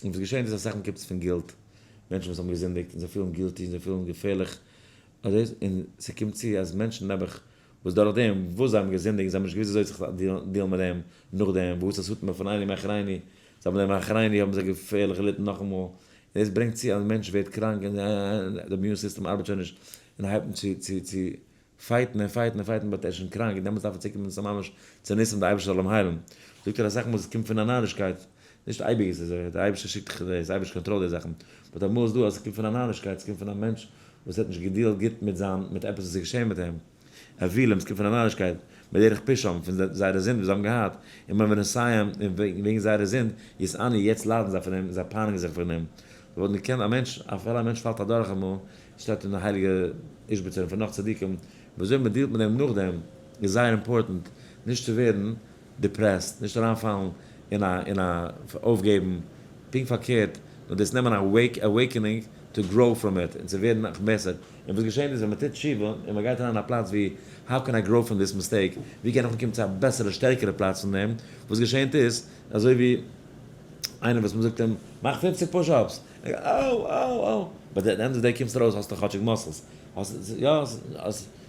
און וואס געשענט איז אסאך מאל קומט עס פון guilt, מענטשן וואס האבן געזינדיגט און זיי פילן guilty און זיי פילן געפערליך, אזוי און ס'קומט צו אז מענטשן נעבעך וואס דורך דעם וואס זיי האבן געזינדיגט, זיי האבן נישט געוואוסט וויאזוי זיך deal ן מיט דעם נאכדעם, וואס עס האט מען פון איינעם מאחריני, זיי האבן דעם מאחריני האבן זיי געפערליך געליטן נאכאמאל, און דאס ברענגט צו אז מענטש ווערט קראנק און די immune system ארבעט שוין נישט און הייבט אן צו צו צו fight ן און fight ן און fight ן but ער איז שוין קראנק און דעמאלטס דארף ער צוקומען צו ממש צו ניסים די אייבערשטער זאל אים היילן, זאגט ער אסאך מאל עס קומט פון א נארישקייט, נישט אייביג איז עס אזוי, די אייבערשטער שיקט דיך דאס, די אייבערשטער קאנטראלט די זאכן, but אמאל איז דא אז עס קומט פון א נארישקייט, עס קומט פון א מענטש וואס האט נישט גע deal ט גוט מיט זיין מיט עפעס וואס איז געשען מיט אים, אוילים, עס קומט פון א נארישקייט, מדרך פשעם, פון זייערע זינד וואס זיי האבן געהאט, און מעוונותיהם, און וועגן זייערע זינד, ישאני, יעצט ליידן זיי פון דעם, זיי פייניגן זיך פון דעם. זיי וואלטן געקענט א מענטש, אפילו א מענטש פאלט אדורך אמאל, שטייט אין די הייליגע איזשביצער און פון נאך צדיקים, וויאזוי מען deal ט מיט דעם נאכדעם איז זייער important, נישט צו ווערן depressed, נישט אריינפאלן אין א אין א אויפגעבן, פונקט פארקערט, נאר דאס נעמען א awakening to grow from it, און צו ווערן נאך בעסער, און וואס געשעט איז ווען מען טוט תשובה און מען גייט אריין אין א פלאץ ווי how can I grow from this mistake, ווי קען איך אנקומען צו א בעסערע שטערקערע פלאץ פון דעם, וואס געשעט איז, אזוי ווי איינער וואס מען זאגט אים מאך 50 push-ups, אאו אאו אאו, but at the end of day קומסטו ארויס האסטו כאטשיג muscles, האסט יא,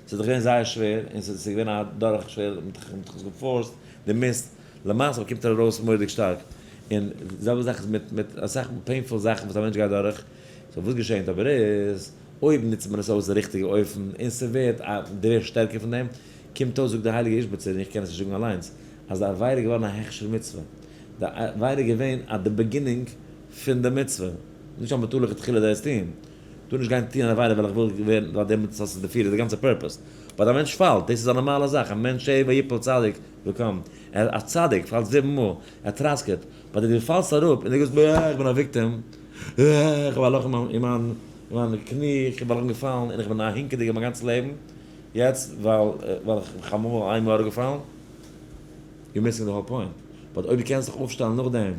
ס'איז דאך געווען זייער שווער, און ס'איז געווען א דורך שווער, מ'האט דיך גע force ט, די מיסט, למעשה קומט ער ארויס מורא'דיג שטארק, און די זעלבע זאך איז מיט מיט אסאך painful זאכן וואס א מענטש גייט דורך, so וואס געשענט אבער איז, אויב נוצט מען עס אויס די ריכטיגע אופן, און ס'ווערט א דו ווערסט שטערקער פון דעם, קומט אויס זאגט די הייליגע איזשביצער, און איך קען עס נישט זאגן אליינס, אז די עבירה איז געווארן א הכשר מצוה, די עבירה איז געווען at the beginning פון די מצוה, נישט אז מ'טאר לכתחילה דאס טון, טאר נישט גיין טון אן עבירה ווייל איך וויל ווערן, ווייל דעמאלטס האסטו די פירער, די גאנצע purpose. But א מענטש פאלט, דאס איז א נארמאלע זאך, א מענטש שבע יפול צדיק וקם, א צדיק פאלט זיבן מאל, ער טראסקעט, but דו פאלסט אראפ און דו גאסט אה איך בין א victim, אה איך האב א לאך אין מיין אין מיין קני, איך בין אראפגעפאלן און איך בין א הינקעדיגער מיין גאנצע לעבן, יעצט ווייל ווייל איך אמאל איינמאל אראפגעפאלן, you're missing the whole point. But אויב דו קענסט זיך אויפשטעלן נאכדעם,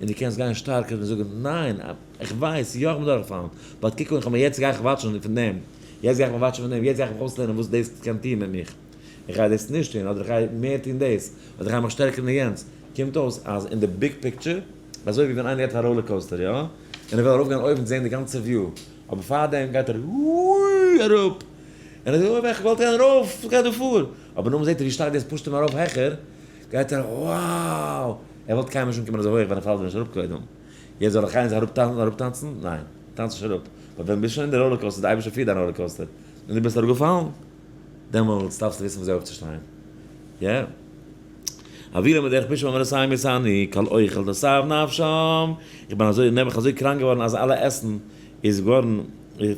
און דו קענסט גיין שטארקער און זאגן, ניין, איך ווייס, יא איך בין דורכגעפאלן, but קוק אן, איך האב מיר יעצט גיי איך watch ן פון דעם, יעצט גיי איך מיר watch ן פון דעם, יעצט גיי איך מיך אויסלערנען וואס דאס קען טון מיט מיך. איך גיי דאס נישט טון, אדער איך גיי מער טון דאס, אדער איך גיי מיך שטערקערן אין יענץ. קומט אויס אז אין די big picture, אזוי ווי ווען איינער גייט אויף א roller coaster, יא? און ער וויל ארויפגיין אויבן זען די גאנצע view, אבער פארדעם גייט ער אראפ, און ער זאגט, אוי איך וואלט גיין ארויף, וואס גייט דא פאר? אבער נאכדעם זעט ער ווי שטארק דאס push ט אים ארויף העכער, גייט ער wow! ער וואלט קיינמאל נישט אנגעקומען אזוי הויך ווען ער פאלט ווען נישט אראפ קודם. יעצט זאל איך גיין זיך אראפטאנצן? ניין, טאנץ נישט אראפ. ווייל ווען ביסט שוין אין די roller coaster, די אייבערשטער פירט דיין roller coaster, און דו ביסט אראפגעפאלן, דעמאלטס דארפסטו וויסן וויאזוי אויפצושטיין. יא. אוילים מדרך פשעם מעוונותיהם ישאני, כל אוכל תתעב נפשם. איך בין אזוי נעבעך אזוי קראנק געווארן אז אלע עסן איז געווארן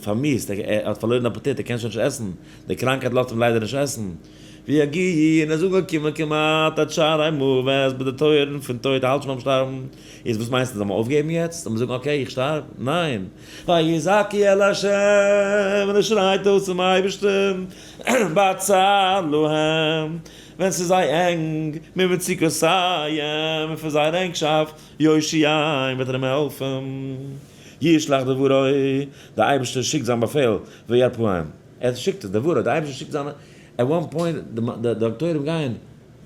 פארמיאוסט, ער האט פארלוירן אפעטיט, ער קען שוין נישט עסן, די קראנקהייט לאזט אים ליידער נישט עסן. ויגיעו, און ער איז אנגעקומען כמעט עד שערי מוות, ביי די טויערן פון טויט, ער האלט שוין ביים שטארבן. איז וואס מיינסטו, זאל מען אויפגעבן יעצט? זאל מען זאגן okay, איך שטארב? ניין! ויזעקו אל ה', און ער שרייט אויס צום אייבערשטן, בצר להם, ווען ס'איז זיי ענג, ממצוקותיהם, און פון זייער ענגשאפט, יושיעם, וועט ער אים העלפן. ישלח דברו, דער אייבערשטער שיקט זיין באפעל, וירפאם. ער שיקט עס, דברו, דער אייבערשטער שיקט זיינע, at one point, די דאקטוירים גייען,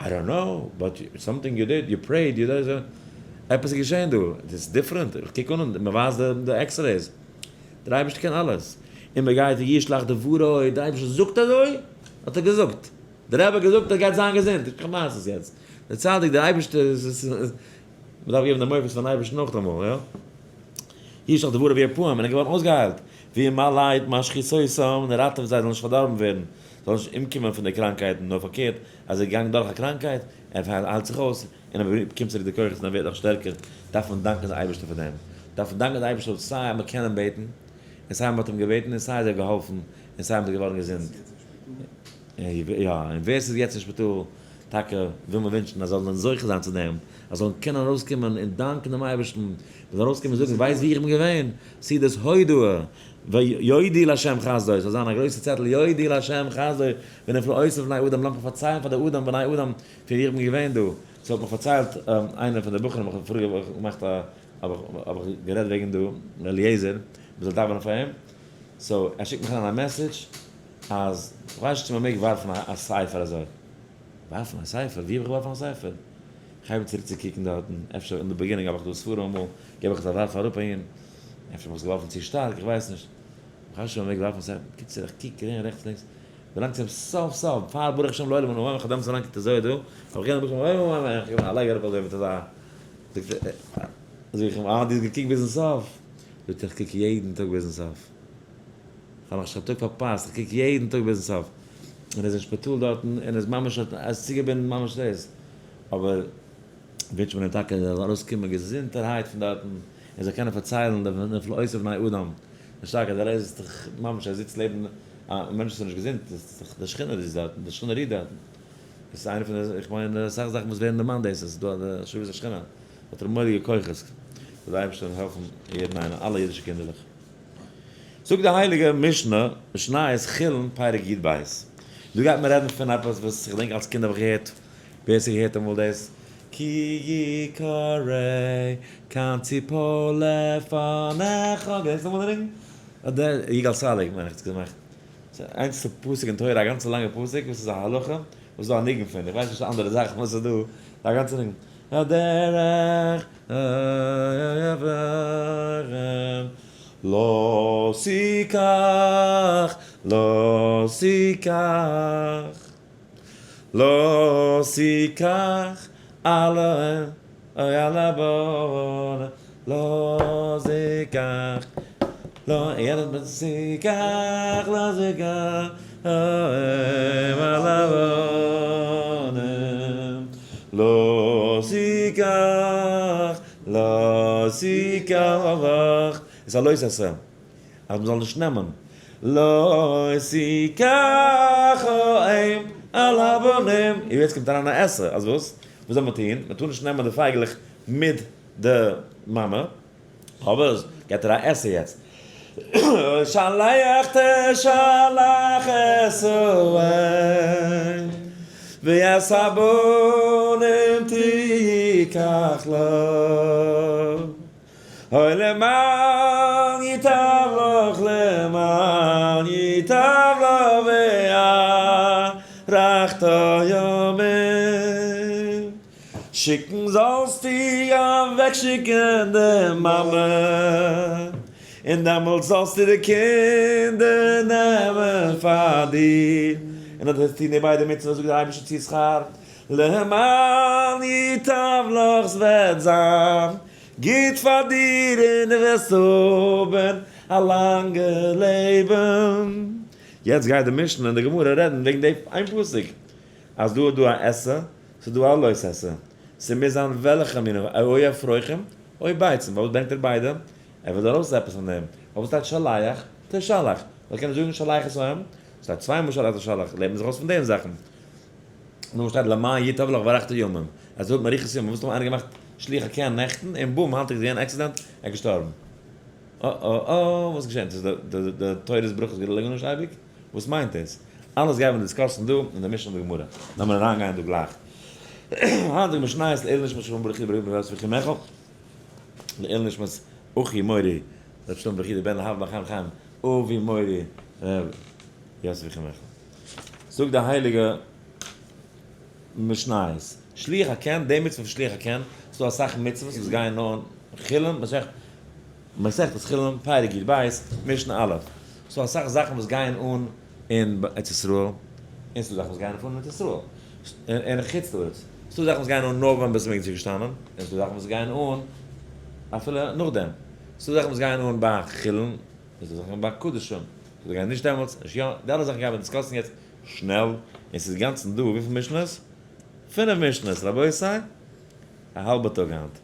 I don't know, but something you did, you prayed, you did, עפעס איז געשען דא, עס איז different, איך קוק אן און מען ווייזט די x-rays, דער אייבערשטער קען אלעס, און מען גייט ישלח דברו, דער אייבערשטער זאגט אזוי, האט ער געזאגט, דער רבי האט געזאגט ער גייט זיין געזונט, איך ווייס עס יעצט, דער צדיק, דער אייבערשטער, מען דארף געבן די מופת פארן אייבערשטן אויך אמאל, יא? ישלח דברו וירפאם, און ער איז געווארן אויסגעהיילט, וימלט משחיתותם, און ער ראטעוועט זיי זאלן נישט פארדארבן ווערן, זאלן נישט אומקומען פון די קראנקהייטן, נאר פארקערט, אז ער איז געגאנגען דורך א קראנקהייט, ער היילט זיך אויס, און ער באקומט צוריק די כוחות און ער ווערט נאך שטערקער, דארף מען דאנקען די אייבערשטער פאר דעם. דארף מען דאנקען די אייבערשטער סיי אז מען קען אים בעטן, און סיי מען האט אים געבעטן, און סיי איז ער געהאלפן, און סיי מען איז געווארן געזונט. יא, און ווער ס'איז יעצט אין שפיטאל, טאקע וויל מען ווינטשן אז זאלן זוכה זיין צו דעם, אז זאלן קענען ארויסקומען און דאנקען דעם אייבערשטן, מען זאל ארויסקומען און זאגן, ווייסט וואו איך בין געווען? סעודת הודאה, ויודו לה' חסדו, ס'זאל זיין א גרויסע צעטל יודו לה' חסדו ונפלאותיו לבני אדם, לאמיך פארציילן פאר די אדם בני אדם פון וואו איך בין געווען דא, ס'האט מיך פארציילט איינער פון די בחורים, איך האב פאריגע וואך געמאכט א, האב איך גערעדט וועגן דא, אליעזר, מ'זאל דאווענען פאר אים, so ער שיקט מיך אריין א message אז כ'ווייס נישט צו מ'מעג ווארפן א ספר אזוי. ווארפן א ספר? ווי האב איך געווארפן א ספר? כ'הייב אן צוריק צו קוקן דארטן, אפשר אין די beginning האב איך דא ספרים אמאל, געב איך עס א ווארף אראפ אהין, אפשר האב איך עס געווארפן צו שטארק, איך ווייס נישט. כ'ווייס נישט אויב מ'מעג ווארפן ספר. בקיצור איך קוק ארום רעכטס לינקס, באלאנגט צום סוף סוף, פאר ברוך שם לעולם און אמן, כ'האב דעמאלטס אריינגעקוקט אזוי דא, האב איך געזען ברוך שם לעולם און אמן, איך געב א לייג אראפ אזוי מיט אזא, זאגט ער, זאג איך אים, אה דו האסט געקוקט ביזן סוף? זאגט ער, איך קוק יעדן טאג ביזן סוף. כ'האב נאך נישט קיין טאג פארפאסט, איך קוק יעדן טאג ביזן סוף. און ער איז אין שפיטאל דארטן, און איז ממש, ער איז צוגעבינדן ממש דאס. אבער ווינטשט מען אים טאקע ער זאל ארויסקומען געזונטערהייט פון דארטן, און זאל קענען פארציילן די נפלאות בני אדם, די שטארקייט, ווייל ער איז דאך ממש, ער זיצט לעבן א מענטש וואס איז נישט געזונט, דאס איז דאך די שכינה זיצט דארטן, די שכינה רוהט דארטן. דאס איז איינע פון די, איך מיין אסאך זאכן וואס ווערן דערמאנט דאס איז דא די השראת השכינה, האט ער מורא'דיגע כוחות, זאל דער אייבערשטער העלפן יעדן איינעם, אלע אידישע קינדערלעך. זאגט די הייליגע משנה, משניות חולין פרק י ב, דא גייט מען רעדן פון עפעס וואס איך געדענק אלס קינד האב איך געהערט, ווער ס'געהערט אמאל דאס, כי יקרא כן ציפור לפניך, געדענקסט אמאל די ניגון? אדער יגאל סאליק מיין איך האט עס געמאכט, ס'איז איינס פסוק אין תורה א גאנצע לאנגע פסוק וואס איז א הלכה וואס איז דא א ניגון פון, איך ווייס נישט אנדערע זאכן וואס איז דא, א גאנצע ניגון, הדרך לא תקח לא תקח לא תקח על האם או על הבן לא תקח לא יענער מיט תקח לא תקח האם על הבנים לא תקח לא תקח איז א לא תעשה אז מ'זאל נישט נעמען לא תקח האם על הבנים און יעצט קומט אריין א עשה אז וואס? וואס זאל מען טון? מען טאר נישט נעמען די פייגעלעך מיט די מאמע, אבער געט ער א עשה יעצט, שלח תשלח את האם ואת הבנים תיקח לה, אוי למען ייטב לך למען ייטב לך והארכת ימים. שיקן זאלסטו אוועקשיקן די מאמע, און דעמאלט זאלסטו די קינדער נעמען פאר דיר, און אז דו וועסט טון די ביידע מצוות, זאגט דער אייבערשטער צו שכר, למען ייטב לך, ס'וועט זיין גוט פאר דיר און דו וועסט האבן א לאנגע לעבן. יעצט גייט די משנה און די גמרא רעדן וועגן די איין פסוק, אז דא איז דא א עשה, ס'איז דא א לא תעשה. ס'מוז זיין וועלכע מין או אפרוחים או ביצים, פארוואס ברענגט ער ביידע? ער וויל ארויס עפעס פון דעם. פארוואס שטייט שלח תשלח? ווייל קען נישט זאגן שלח את האם, שטייט צוויי מאל שלח תשלח, לערנט מען זיך אויס פון דעם זאכן. נאכדעם שטייט למען ייטב לך והארכת ימים, אז האט מאריכות ימים, וואס האט איינער געמאכט שילוח הקן נעכטן און בום היינט איז געווען accident, ער איז געשטארבן. אה אה אה וואס געשענט? איז די תורת ברכות געלונגען נישט אייביג? וואס מיינט דאס? אלעס גייען מיר discuss ן דא אין די משנה און די גמרא. לאמיר אריינגיין דא גלייך. היינט זאגן משניות לעילוי נשמת שלמה ברוך ידבר יוסף יחימך, לעילוי נשמת אחי מורי ר' שלמה ברוך ידבר בן להב בחיים חיים אבי מורי ר' יוסף יחימך. זאגט די הייליגע משניות, שילוח הקן, די מצוה פון שילוח הקן, ס'דא אסאך מצוות וואס גייען נאר אין חולין, מסכת חולין, פרק י ב, משנה א', ס'דא אסאך זאכן וואס גייען אן אין ארץ ישראל, און ס'דא זאכן וואס גייען אן אין ארץ ישראל, און אין חוץ לארץ, ס'דא זאכן וואס גייען אן נאר ווען בית המקדש איז געשטאנען, און ס'דא זאכן וואס גייען אן אפילו נאכדעם, ס'דא זאכן וואס גייען אן ביי חולין, און ס'דא זאכן ביי קדשים, וואס גייען נישט דעמאלטס, נישט יא, די אלע זאכן גייען מיר discuss ן יעצט שנעל, און ס'איז אינגאנצן דא וויפיל משנה'ס? פינף משנה'ס, רבותי, א האלבע טאג היינט.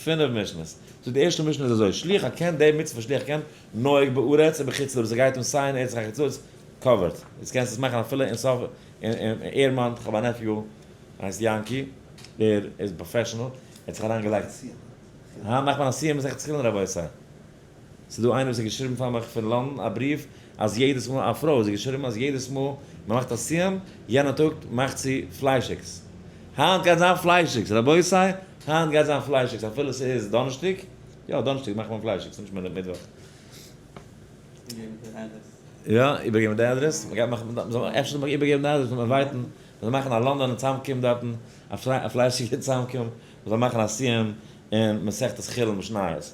פינף משנה'ס. So די ערשטע משנה איז אזוי, שילוח הקן, די מצוה פון שילוח הקן, נוהג בארץ ובחוץ לארץ, ס'גייט אן סיי אין ארץ און חוץ לארץ, covered. יעצט קענסטו עס מאכן אפילו אין סוף, אין עירמאנט, כ'האב א nephew, הייסט יענקי, ער איז professional, ער האט זיך אריינגעלייגט. היינט מאכט מען א סיום מסכת חולין רבותי. ס'איז דא איינער וואס האט געשריבן פאר מיך פון לאנדאן א בריוו אז יעדעס מאל, א פרוי האט זי געשריבן אז יעדעס מאל מען מאכט א סיום יענע טאג מאכט זי פליישיגס. היינט גייט זיין פליישיגס רבותי, היינט גייט זיין פליישיגס אפילו ס'איז דאנערשטאג, יא דאנערשטאג מאכט מען פליישיגס נישט מיטוואך. יא, איבערגעבן די אדרעס, מ'גייט מאכן, אפשר זאל מען איבערגעבן די אדרעס, מ'זאל invite ן, מ'זאל מאכן א לאנדאנער צאמקום דארטן, א פליישיגע צאמקום, מ'זאל מאכן א סיום אין מסכת חולין משניות.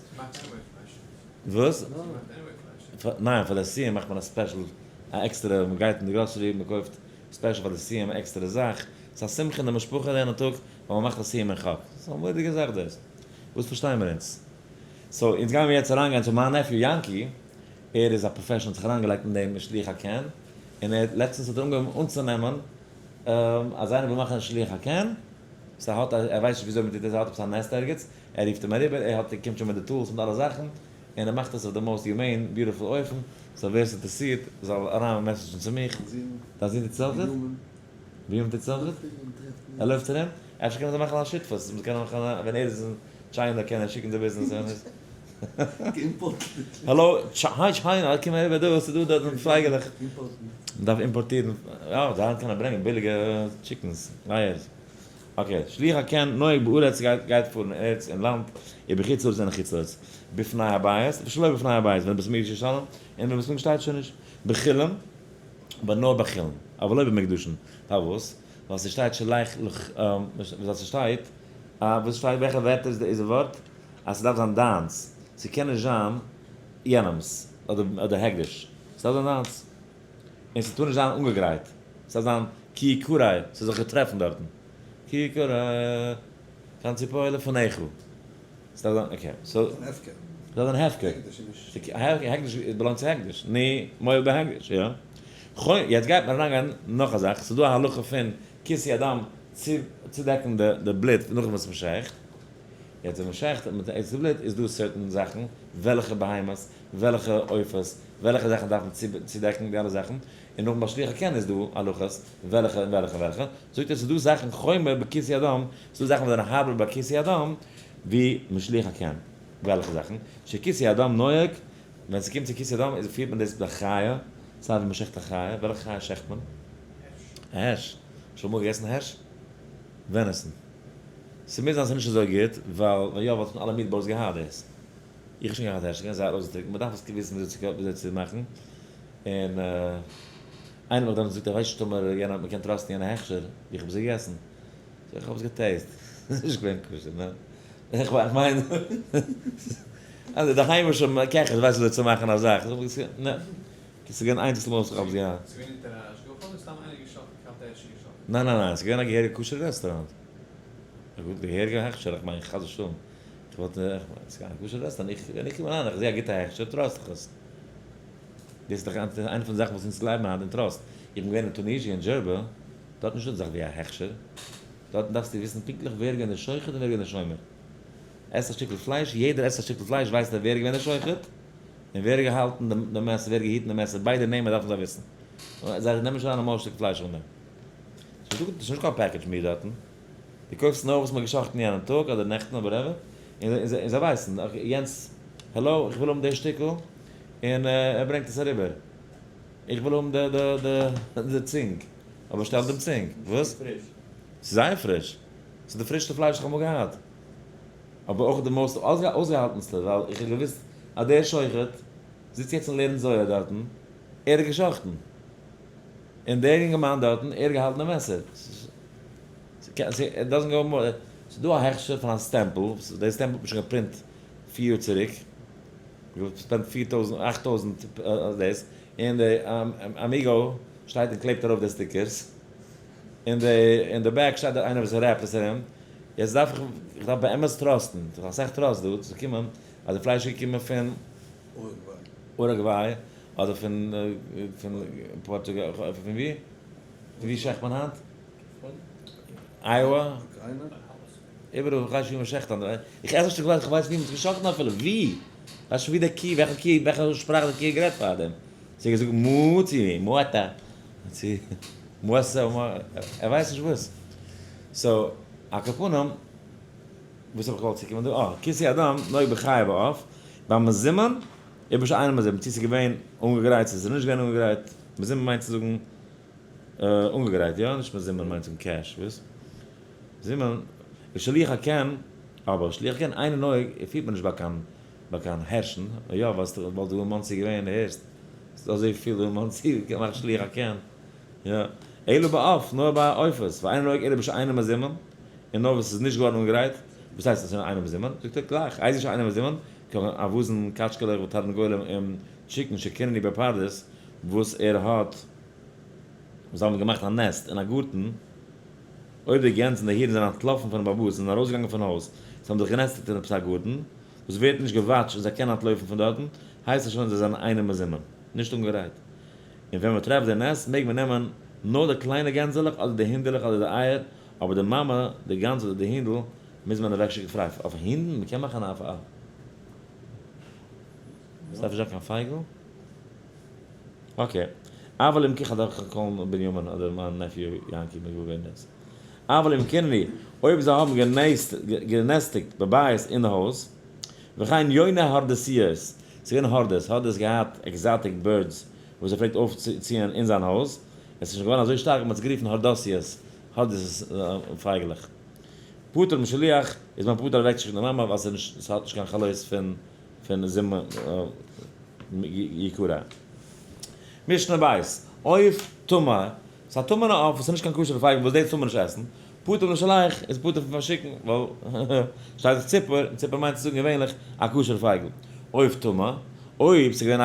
וואס? ניין, פאר די סיום מאכט מען א special, א עקסטערע, מ'גייט אין די גראסערי, מ'קויפט special פאר די סיום א עקסטערע זאך, ס'איז א שמחה אין די משפחה יענע טאג, ווייל מ'מאכט א סיום אין חק. ס'איז א מורא'דיגע זאך דאס. וואס פארשטייען מיר אונז? So, אונז גיימיר יעצט אריינגיין צו מיין nephew יענקי, ער איז א professional, האט זיך אריינגעלייגט אין דעם שילוח הקן, און ער האט לעצטנס האט ער אנגעהויבן אנצונעמען אז איינער וויל מאכן א שילוח הקן, ס'האט א, ער ווייסט נישט וויאזוי מ'טוט עס, ער האט עפעס א nest ערגעץ, ער רופט אים אריבער, ער האט, ער קומט שוין מיט די tools מיט אלע זאכן, און ער מאכט עס אויף די most humane beautiful אופן, so ווער ס'אינטערעסירט זאל אריין message ן צו מיך. דיין זון טוט עס אויכעט? בנימין טוט עס אויכעט? ער לויפט ארום? אפשר קענען זיי מאכן א שותפות, מ'קען מאכן א, ווען ער איז אין China קען ער שיקן די ביזנעס ווען ער איז. האלא, hi China, קום אריבער דא, ס'איז דא דארט פייגעלעך. מ'דארף אימפארטירן, יא, זיי קענען ברענגען ביליגע chickens, אייער. Okay, שילוח הקן, נוהג בארץ גייט פארן אין ארץ אין לאנד, ובחוץ לארץ אין חוץ לארץ. בפני הבית, ושלא בפני הבית, ווען בית המקדש איז געשטאנען, און ווען בית המקדש שטייט שוין נישט. בחולין, אבער נאר בחולין, אבל לא במוקדשין. פארוואס? ווייל ס'שטייט שלח לך, ווייל ס'שטייט, וואס שטייט, וועלכע ווערטער איז די ווארט? אז ס'דארף זיין דיינס, ס'קען נישט זיין יענעמ'ס, אדער הקדש, ס'דארף זיין דיינס. און ס'טאר נישט זיין אנגעגרייט, ס'דארף זיין כי יקרא, ס'זאל זיך געטרעפן דארטן, כי יקרא כאן ציפור לפניך, ס'דארף זיין, okay, so. זיין הפקר. ס'דארף זיין הפקר. הקדש איז נישט. הקדש באלאנגט צו הקדש, נו, מועל בהקדש, יא. יעצט גייט מען אריינגיין נאך א זאך, ס'איז דא א הלכה פון כיסוי הדם צו צודעקן די בלוט נאכדעם וואס מ'שעכט, יעצט ווען מ'שעכט און מ'טוט די בלוט איז דא certain זאכן, וועלכע בהמות, וועלכע עופות, וועלכע זאכן דארף מען צודעקן, די אלע זאכן, און נאכדעם ביי שילוח הקן איז דא הלכות, וועלכע און וועלכע און וועלכע, זאגט ער ס'איז דא זאכן חומר בכיסוי הדם, ס'איז דא זאכן וואס זענען הארבער ביי כיסוי הדם ווי משילוח הקן, וועלכע זאכן? שכיסוי הדם נוהג, ווען ס'קומט צו כיסוי הדם איז פירט מען דאס ביי חיה, סיי ווי מ'שעכט א חיה, וועלכע חיה שעכט מען? א הערש. שוין אמאל געגעסן הערש? venison. ס'מוז זיין ס'איז נישט אזוי גוט, ווייל ווען יא וואלטן אלע meatballs געהאט דאס. איך האב שוין געהאט הערש, ס'געווען זייער אויסגעטריקנט, מ'דארף עס וויסן וויאזוי צו מאכן, און איינער האט מיך דאן געזאגט ער ווייסט נישט טאמער יענער האט מ'קען trust ן יענע הכשר, ווי איך האב עס געגעסן. זאג איך, איך האב עס גע taste, ס'איז נישט געווען כשר, ניין? איך מיין, אז די היימישע קעכערס ווייסן וויאזוי צו מאכן א זאך, ניין, ס'איז געווען איינציגסטע מאל וואס איך האב עס געהאט. ס'איז געווען אונטער א השגחה אדער סתם איינער געשאכטן געכאפט א הערשי געשאכטן? ניין ניין ניין, ס'איז געווען א געהעריגע כשר'ע רעסטוראנט. א געהעריגע הכשר, איך מיין חס ושלום, איך וואלט, ס'איז געווען א כשר'ע רעסטוראנט, איך, ווען איך קום אריין איך זע א גוטע הכשר trust איך עס. דאס איז דאך איינע פון די זאכן וואס אונז גלייבן היינט אין trust. איך בין געווען אין טוניזיע אין דזשערבע, דארט נישטא אזא זאך ווי א הכשר, דארטן דארפסטו וויסן פונקטליך ווער איז געווען דער שוחט און ווער איז געווען דער שומר. עסט א שטיקל פלייש, יעדער עסט א שטיקל פלייש ווייסט ער ווער איז געווען דער שוחט, און ווער האט געהאלטן די מעסער, ווער האט געהיטן די מעסער, ביידע נעמען דארפן זיי וויסן. זיי נעמען נישט אריין אמאל א שטיק פלייש אן דעם. ס'איז נישט קיין package meat דארטן. דו קויפסט נאר וואס מ'האט גע'שחט'ן יענעם טאג אדער נעכטן אדער whatever, און זיי ווייסן, okay יענץ, העלא איך וויל האבן די שטיקל, און ער ברענגט עס אריבער. איך וויל האבן די צונג, אבער שטעל דעם צונג. וואס? ס'איז זייער פריש. ס'איז די פרישסטע פלייש איך האב אמאל געהאט. אבער אויך די most אויסגעהאלטנסטע, ווייל איך האב געוואוסט אז דער שוחט זיצט יעצט און לערנט זוהר דארטן, ער האט גע'שחט'ן. און דער אינגערמאן דארטן, ער האט געהאלטן די מעסער. ס'איז דא א הכשר פון א סטעמפל, די סטעמפל האט מען שוין געפרינט 4 יאר צוריק, גע spend 4000, 8000 דאס, און די אמיגא שטייט און קלעבט ארויף די stickers, אין די אין די back שטייט דארט איינער וואס wrap ט עס ארום, יעצט דארף איך, איך דארף באמת trust ן, איך האב אסאך trust דא צו קומען אז די פלייש איז געקומען פון אורוגוויי אדער פון פון פארטוגאל, פון ווי? פון ווי שעכט מען היינט? אייאווע? איבעראל איך ווייס נישט ווי מען שעכט היינט, איך עס א שטיק פלייש איך ווייס ווי מען האט עס געשאכטן אפילו, ווי? ווייסט נישט ווי די קי, וועלכע קי, וועלכע שפראך די קי האט גערעדט פארדעם, זי האט געזאגט מו צו מו אתה, צו מו עשה, ער ווייסט נישט וואס, so על כל פנים, וואס האב איך געוואלט צוקומען דא, אה, כיסוי הדם נוהג בחיה ובעוף, ביי מזומן, איבער שאינו מזומן, צו ס'איז געווען אנגעגרייט צו ס'איז נישט געווען אנגעגרייט, מזומן מיינט צו זאגן אנגעגרייט, יא? נישט מזומן מיינט צו זאגן cash, וואס? מזומן, ושליח הקן, אבער שליח הקן אינו נוהג, פירט מען נישט ביי קיין ביי קיין הערשן, יא ווייסט דאך וואלט דא אין מאנסי געווען, הערסט? ס'איז דא אזוי פיל דא אין מאנסי, מ'קען מאכן שליח הקן, יא, אלא בעוף, נאר ביי עופות, ואינו נוהג אלא בשאינו מזומן, און נאר וואס ס'איז נישט געווארן אנגעגרייט, וואס הייסט עס איז אינו מזומן? זאגט ער גלייך, איזה שאינו מזומן, כגון אווזין, קאטשקעלעך ותרנגולים און chicken שקיננו בפרדס, וואס ער האט, וואס זיי האבן געמאכט א nest אין א גארטן, אויב די גענז און די הירן זענען אנטלאפן פונעם באבאס און זענען ארויסגעגאנגען פון הויז, זיי האבן זיך גענעסטעט אין עפעס א גארטן, וואס ווערט נישט געוואטשט און זיי קענען אנטלויפן פון דארטן, הייסט עס שוין זיי זענען אינו מזומן, נישט אנגערייט. און ווען מען טרעפט די nest מעג מען נעמען נאר די קליינע גענזעלעך אדער די הינדעלעך אדער די אייער, אבער די מאמע, די גאנז אדער די הינדל, מוז מען אוועקשיקן פריי. אויף הינדן? מען קען מאכן אויף א. ס'דארף נישט זיין קיין פייגל? okay. אבל אם כ דארף איך call ן בנימין אדער מיין nephew יענקי מיר ווערן דאס. אבל אם קיננו, אויב זיי האבן גענעסטיגט בבית אין די הויז, וכן יוני הרדסיות, ס'איז געווען הורדוס, הורדוס געהאט exotic birds וואס ער פלעגט אויפציען אין זיין הויז, עס איז שוין געווארן אזוי שטארק אז מ'האט עס גערופן הורדוסיות, הורדוס'ס פייגלעך. פטור משליח, איז מען פטור אוועקצושיקן די מאמע ווייל ס'האט נישט קיין חלות פון זימון יקרה. משנה בית, עוף טמא, ס'איז א טמא'נע עוף וואס איז נישט קיין כשר'ע פייגל וואס דאס טאר מען נישט עסן, פטור משלח איז פטור פון פארשיקן ווייל שטייט דאך ציפור, און ציפור מיינט צו זאגן געווענליך א כשר'ע פייגל. עוף טמא, אויב ס'איז געווען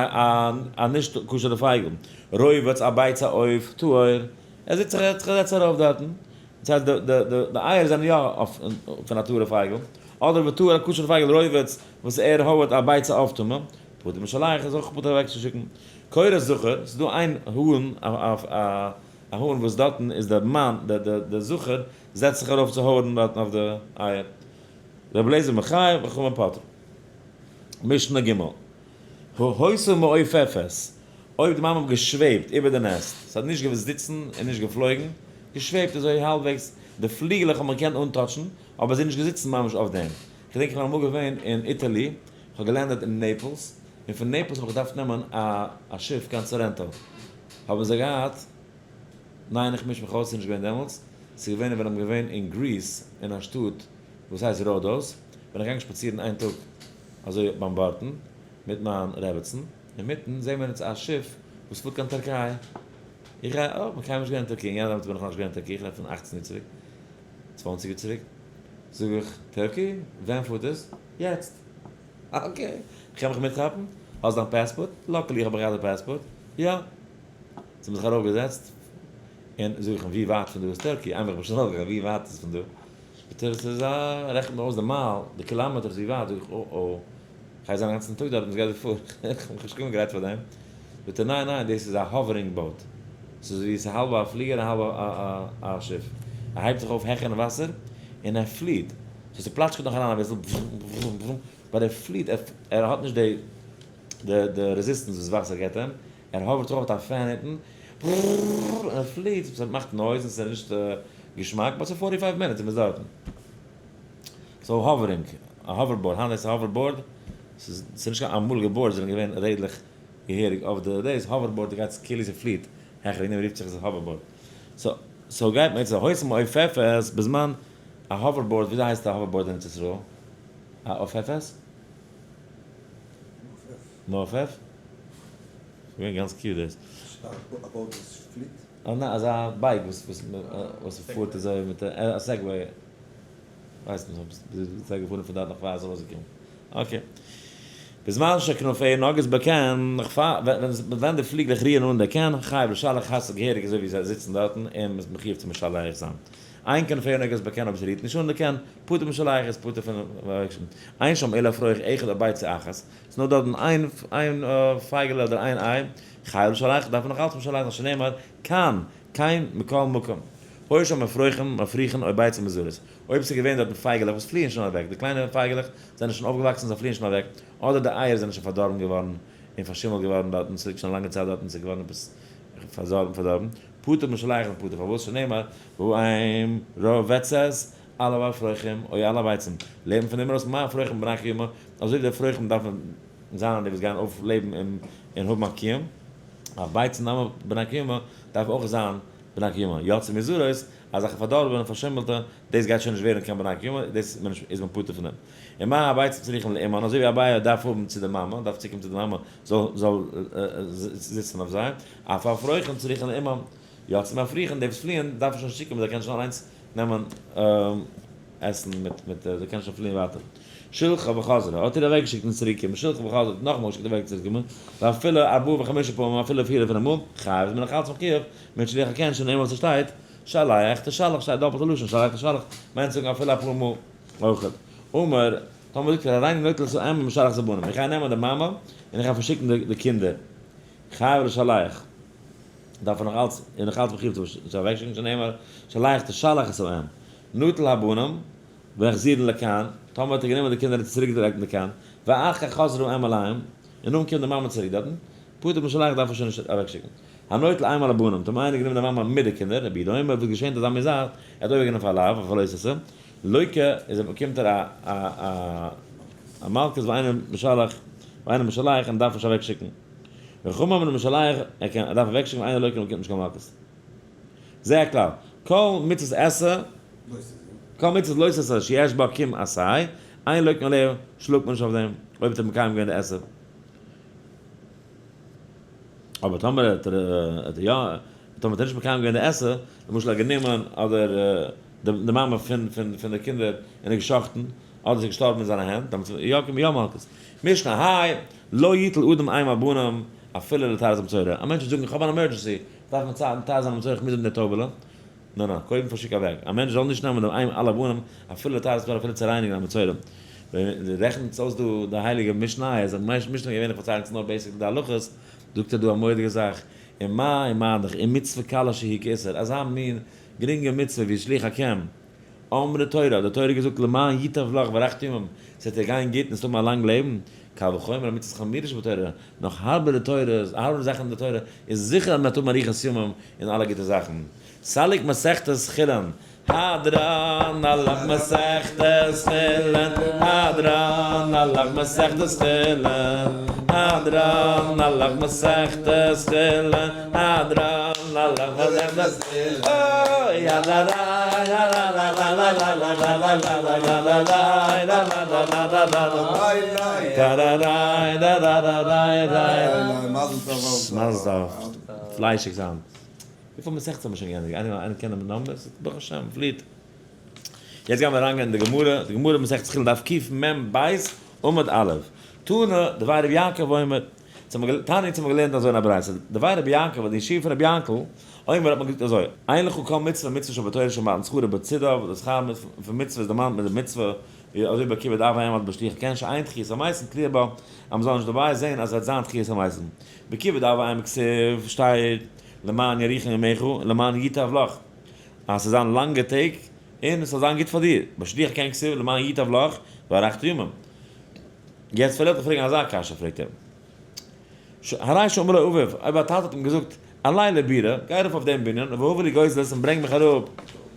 א נישט כשר'ע פייגל, רובץ על ביצי עוף טהור, ער זיצט זיך ער האט זיך געזעצט ארויף דארטן, דאס הייסט די אייער זענען יא פון א טהור'ע פייגל, אדער וטהור א כשר'ע פייגל רובץ וואס ער האט על ביצי עוף טמא, פטור משלח איז אויך פטור אוועקצושיקן. כורס זכר, ס'איז דא איין האן, א האן וואס דארטן איז דער מאן, דער זכר זעצט זיך ארויף צו הארן דארטן אויף די אייער. רבי אליעזר מחייב וחכמים פוטרין. משנה ג' היתה מעופפת, אויב די מאמע האט געשוועבט איבער די nest, ס'האט נישט געוואוסט זיצן און נישט געפלויגן, געשוועבט אזוי האלבוועגס, די פליגלעך האבן געקענט אנטאטשן, אבער זי איז נישט געזיצן ממש אויף דעם. כ'געדענק איך בין אמאל געווען אין Italy, כ'האב געלענדעט אין נעפלס, און פון נעפלס האב איך געדארפט נעמען א שיף קיין סארענטא, האבן זיי געהאט, ניין איך מיש מיך אויס ס'איז נישט געווען דעמאלטס, ס'איז געווען ווען איך בין געווען אין Greece אין א שטאט וואס הייסט ראדאס, בין איך געגאנגען שפאצירן איין טאג אזוי ביים בארטן מיט מיין רעבעצן, אינמיטן זעהן מיר אונז א שיף וואס פארט קיין טערקיי, איך גיי, אה, כ'בין קיינמאל נישט געווען אין טערקיי, אין יענע דעמאלטס בין איך נאכנישט געווען אין טערקיי, איך רעד פון 18 יאר צוריק, 20 יאר צוריק, זאג איך, טערקי? ווען פארט עס? יעצט. okay, כ'קען מיך מיטכאפן? האסט דיין passport? Luckily האב איך געהאט די passport. יא. זיי האבן זיך ארויפגעזעצט, און זאג איך אים, ווי ווייט פון דא איז טערקי? איינמאל איך בין שוין ארויפגעגאנגען, ווי ווייט איז פון דא? זאגט ער, ס'איז א, רעכנט מיר אויס די מייל, די קילאמעטערס ווי ווייט, זאג איך, oh oh, כ'גיי זיין א גאנצן טאג דארט, וואס גייט דא פאר? איך האב מיך נישט אנגעגרייט פאר דעם. זאגט ער, ניין ניין, דאס איז א hovering boat. ס'איז ווי ס'איז האלב א פליגער און האלב א שיף. ער הייבט זיך אויף העכערן וואסער און ער פליעט. so ס'פלאטשקעט נאך אריין אביסל, וורום וורום וורום, but ער פליעט, ער האט נישט די די resistance וואס וואסער געבט אים, ער האווערט זיך אויף מיט א fan אונטן, וורררררר, און ער פליעט, ס'מאכט noise און ס'איז נישט געשמאק, but ס'איז 45 מינוט און מ'איז דארטן. so hovering, א hoverboard, היינט הייסט עס hoverboard, ס'איז נישט קיין אמאליגע boards זענען געווען רעדלעך געהעריג אויף די דאס, hoverboard גייט כאילו ס'פליעט העכער וועגן דעם רופט זיך עס hoverboard. So גייט מען יעצט היתה מעופפת בזמן א hoverboard, וויאזוי הייסט א hoverboard אין ארץ ישראל? א עופפת? מעופף? ס'געווען גאנץ cute דאס. א boat וואס פליט? ניין, אזא bike וואס פארט אזוי מיט א Segway. ווייסט נישט אויב זיי געפארן פון דארט נאך פאר עס איז ארויסגעקומען. Okay. בזמן שכנפיה נוגעות בקן, נאך פאר ווען די פליגלעך רירן אן די קן, חייב לשלח הייסט עס געהעריג אזוי ווי זיי זיצן דארטן און מ'איז מחיוב צו משלח זיין. אין כנפיה נוגעות בקן אויב עס רירט נישט אן די קן, פטור משלח איז פטור פון אין שם אלא אפרוח אחד או ביצה אחת, ס'איז נאר דארטן איין פייגעלע אדער איין איי, חייב לשלח דארף מען נאך אלץ משלח זיין שנאמר כאן כן מכל מקום. היו שם אפרוחים מפריחין או ביצים מוזרות, אויב ס'איז געווען דארטן פייגעלעך וואס פליען שוין אוועק, די קליינע פייגעלעך זענען שוין אויפגעוואקסן זיי פליען שוין אוועק, אדער די אייער זענען שוין פארדארבן געווארן און פארשימלט געווארן דארטן, ס'ליגט שוין א לאנגע צייט דארטן, ס'איז געווארן עפעס פארזארבן פארדארבן, פטור משלח איז פטור, פארוואס שנאמר והאם רובצת על האפרוחים או על הביצים, לערנט מען פון דעם ארויס מה אפרוחים בני קיימא, אזוי ווי די אפרוחים דארפן זיין די וואס גייען אויפלעבן און האבן א קיום, אף ביצים נמי בני קיימא דארף אויך זיין בני קיימא, יצאו מוזרות, אזעלכע פארדארבענע און פארשימלטע, דאס גייט שוין נישט ווערן קיין בני קיימא, דאס איז מען פטור פון דעם. און מה הביצים צריכים לאמן, אזוי ווי א ביי דארף האבן צו די מאמע, דארף צוקומען צו די מאמע זאל זאל זיצן אויף זיי, אף אפרוחים צריכים לאמן, יצאו מפריחין, די וואס פליען דארפן שוין נישט צוקומען, זיי קענען שוין אליינס נעמען עסן מיט מיט זיי קענען שוין פליען ווייטער. שלחה וחזרה, האט איר אוועקגעשיקט און צוריקגעקומען, שלחה וחזרה, האט נאכאמאל געשיקט אוועק צוריקגעקומען, ואפילו ארבעה וחמישה פעמים, אפילו פיר אדער פינף מאל, חייב איז מען נאך אלץ מחויב מיט שילוח הקן שנאמר וואס עס שטייט, שלח תשלח שטייט דאפלטע לשון, שלח תשלח מיינט זאגן אפילו אפאר מאל אויכעט. אמר, טאמער זאגט ער הריני נוטל את האם ומשלח את הבנים, איך גיי נעמען די מאמע און איך גיי פארשיקן די קינדער, חייב לשלח. דארף ער נאך אלץ איז נאך אלץ מחיוב צו אוועקשיקן שנאמר שלח תשלח את האם נטל הבנים והחזירן לכאן, טאמער האט ער גענומען די קינדער און צוריק געלייגט לכאן, ואחר כך חזרו האם אליהם, און נאכדעם קומט די מאמע צוריק דארטן, פטור משלח דארף ער שוין נישט אוועקשיקן. הנוטל אם על הבנים, טאמער איינער האט גענומען די מאמע מיט די קינדער, רבי יהודה אומר וואס געשענט אזא מין זאך, ער האט עובר געווען אויף א לאו, אויף א לא תעשה, לוקה, איז ער באקומט ער א א א מלקות ואינו משלח ואינו משלח און דארף נישט אוועקשיקן. וחכמים אומרים משלח, ער קען, ער דארף אוועקשיקן איינער לוקה און באקומט נישט קיין מלקות. זה הכלל, כל מצות עשה, כל מצות לא תעשה שיש בה קום עשה, אין לוקין עליה, שלאגט מען נישט אויף דעם, אויב האט ער מקיים געווען די עשה. אבער טאמער האט ער יא, טאמער האט ער נישט מקיים געווען די עשה, למשל ער האט גענומען אדער די מאמע פון פון די קינדער און איר גע'שחט'ן, אדער זי איז געשטארבן אין זיינע הענט, דאמאלס יא יא מלקות. משנה ה', לא יטול אדם אם הבנים אפילו לטהר את המצורע. א מענטש וועט זאגן איך האב אן emergency, איך דארף מטהר זיין א מצורע, איך מוז האבן די טויבעלע. נא נא, קודם פארשיק אוועק. א מענטש זאל נישט נעמען דעם אם על הבנים אפילו לטהר את המצורע אפילו צו רייניגן א מצורע. רעכנט אויס דא די הייליגע משנה, אז משנה געווענליך פארציילט אונז נאר basically די הלכות, זאגט ער דא א מורא'דיגע זאך, ומה ומה דאך אין מצוה קלה שהיא כאיסור, אזא מין גרינגע מצוה ווי שילוח הקן, אמרה תורה, האט די תורה געזאגט למען ייטב לך והארכת ימים, ס'וועט דיר גיין גוט און וועסט האבן א לאנג לעבן, קל וחומר המצוות חמורות שבתורה, נאך הארבערע תורות, הארבערע זאכן אין די תורה, איז זיכער אז מען וועט האבן אריכות ימים און אלע גוטע זאכן. סליק מסכת חולין, הדרן עלך מסכת חולין, הדרן עלך מסכת חולין, הדרן עלך מסכת חולין, הדרן עלך מסכת אוי מזל טוב, פליישיג זיין. וויפיל מסכתות האבן מיר שוין געענדיגט? איינער קען די numbers? ברוך השם, פליעט. יעצט גייען מיר אריינגיין אין די גמרא, די גמרא מסכת חולין דף קמ"ב עמוד א', תנא דבי רבי יעקב אומר, תניא האט מען געלערנט אזוי אין א ברייתא, דבי רבי יעקב, די ישיבה פון רבי יענקל, אומר האט מען געזאגט אזוי, אין לך כל מצוה ומצוה שבתורה שמתן שכרה בצידה, די שכר פון מצוה איז דערמאנט מיט די מצוה, ווי אזוי ביי כיבוד אב ואם אדער ביי שילוח הקן שאין תחיית המתים תלויה בה, אז מ'זאל נישט דערביי זען אז עס וועט זיין תחיית המתים. בכיבוד אב ואם כתיב שטייט למען יאריכון ימיך למען ייטב לך, אז ס'זאל זיין לאנגע טעג און עס זאל זיין גוט פאר דיר, ביי שילוח הקן כתיב למען ייטב לך והארכת ימים. יעצט וויל איך דיך פרעגן אזא קשיא, פרעגט ער, הרי שאמר לו אביו, אויב א טאטע האט אים געזאגט, עלה לבירה, גיי ארויף אויף דעם בנין, והבא לי גוזלות און ברענג מיך אראפ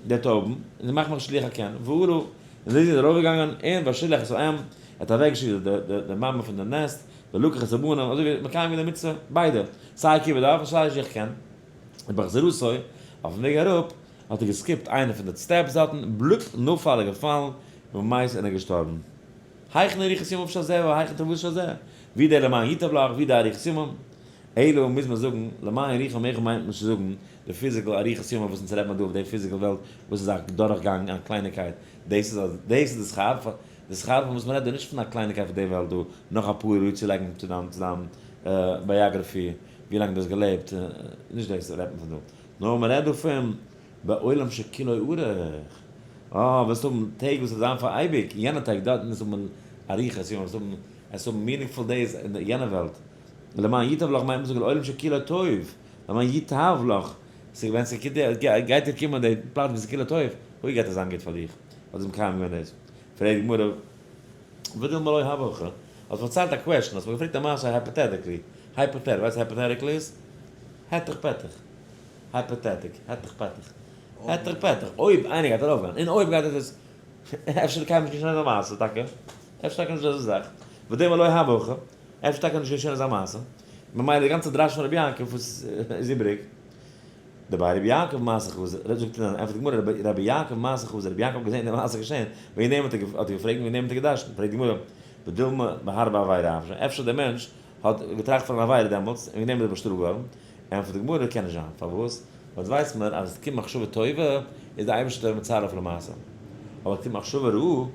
די טויבן, און מאך מיך שילוח הקן, ועלה, און זי איז ארויפגעגאנגען, און וישלח את האם, ער האט אוועקגעשיקט די מאמע פון די nest, ולקח את הבנים, אזוי ווי מקיים געווען די מצוה, ביידע, סיי כיבוד אב און סיי שילוח הקן, ובחזרתו, אויפן וועג אראפ, האט ער גע skip ט איינע פון די steps דארטן, בלופ, נפל ער געפאלן, ומת און ער געשטארבן. היכן אריכות ימיו של זה והיכן טובתו של זה? ווי דער למען ייטב לך, ווי די אריכות ימים? אלא מוז מען זאגן, למען יאריכון ימיך מיינט נישט צו זאגן די physical אריכות ימים וואס אונז רעדט מען דא אויף די physical וועלט וואס איז א דורכגאנג א קלייניקייט, דאס איז דאס איז די שכר, די שכר פון וואס מען רעדט דא נישט פון א קלייניקייט פון די וועלט דא, נאך אפאר יאר צולייגן צו דיין צו דיין biography ווי לאנג דו האסט געלעבט, נישט דאס רעדט מען פון דא, נאר מען רעדט דא פון בעולם שכולו ארוך, אה, וועסט האבן טעג וואס וועט זיין פאר אייביג, יענע טעג דארטן וועסט האבן אריכות ימים, וועסט האבן, וועסט האבן meaningful days אין יענע וועלט. למען ייטב לך מיינט מען זאגן לעולם שכולו טוב, למען ייטב לך, ס'ווען ס'גייט דיר קומען די פלאץ ווי ס'איז כולו טוב, אוי גייט עס זיין גוט פאר דיך, האט זי מקיים געווען דאס. פרעגט די גמרא, ודילמא לא הוה הכי, האסט פארציילט א question, האסט מיר געפרעגט א מעשה hypothetically, hypothetic, ווייסט וואס hypothetically איז? העטעך פעטעך, hypothetic, העטעך פעטעך, העטעך פעטעך, אויב איינער גייט ארויפגיין, און אויב גייט עס, אפשר איז קיינמאל נישט געשען אזא מעשה טאקע, אפשר טאקע נישט אזא זאך, ודילמא לא הוה הכי, אפשר טאקע נישט געשען אזא מעשה, ממילא די גאנצע דרשה פון רבי יעקב וואס איז איבעריג. דבי רבי יעקב מעשה חזא, זאגט ער, ענטפערט די גמרא, רבי יעקב מעשה חזא, רבי יעקב האט געזען די מעשה געשען, וועגן דעם האט ער געפרעגט און וועגן דעם האט ער געדרשנט, פרעגט די גמרא, ודילמא בהרבה עבירה אפשר, אפשר דער מענטש האט געטראכט פון אן עבירה דעמאלטס, און וועגן דעם איז ער באשטראפט געווארן, ענטפערט די גמרא, קען נישט זיין, פארוואס? ווייל ווייסט מען אז עס קומט מחשבה טובה, איז דער אייבערשטער מצרף למעשה, אבער עס קומט מחשבה רעה,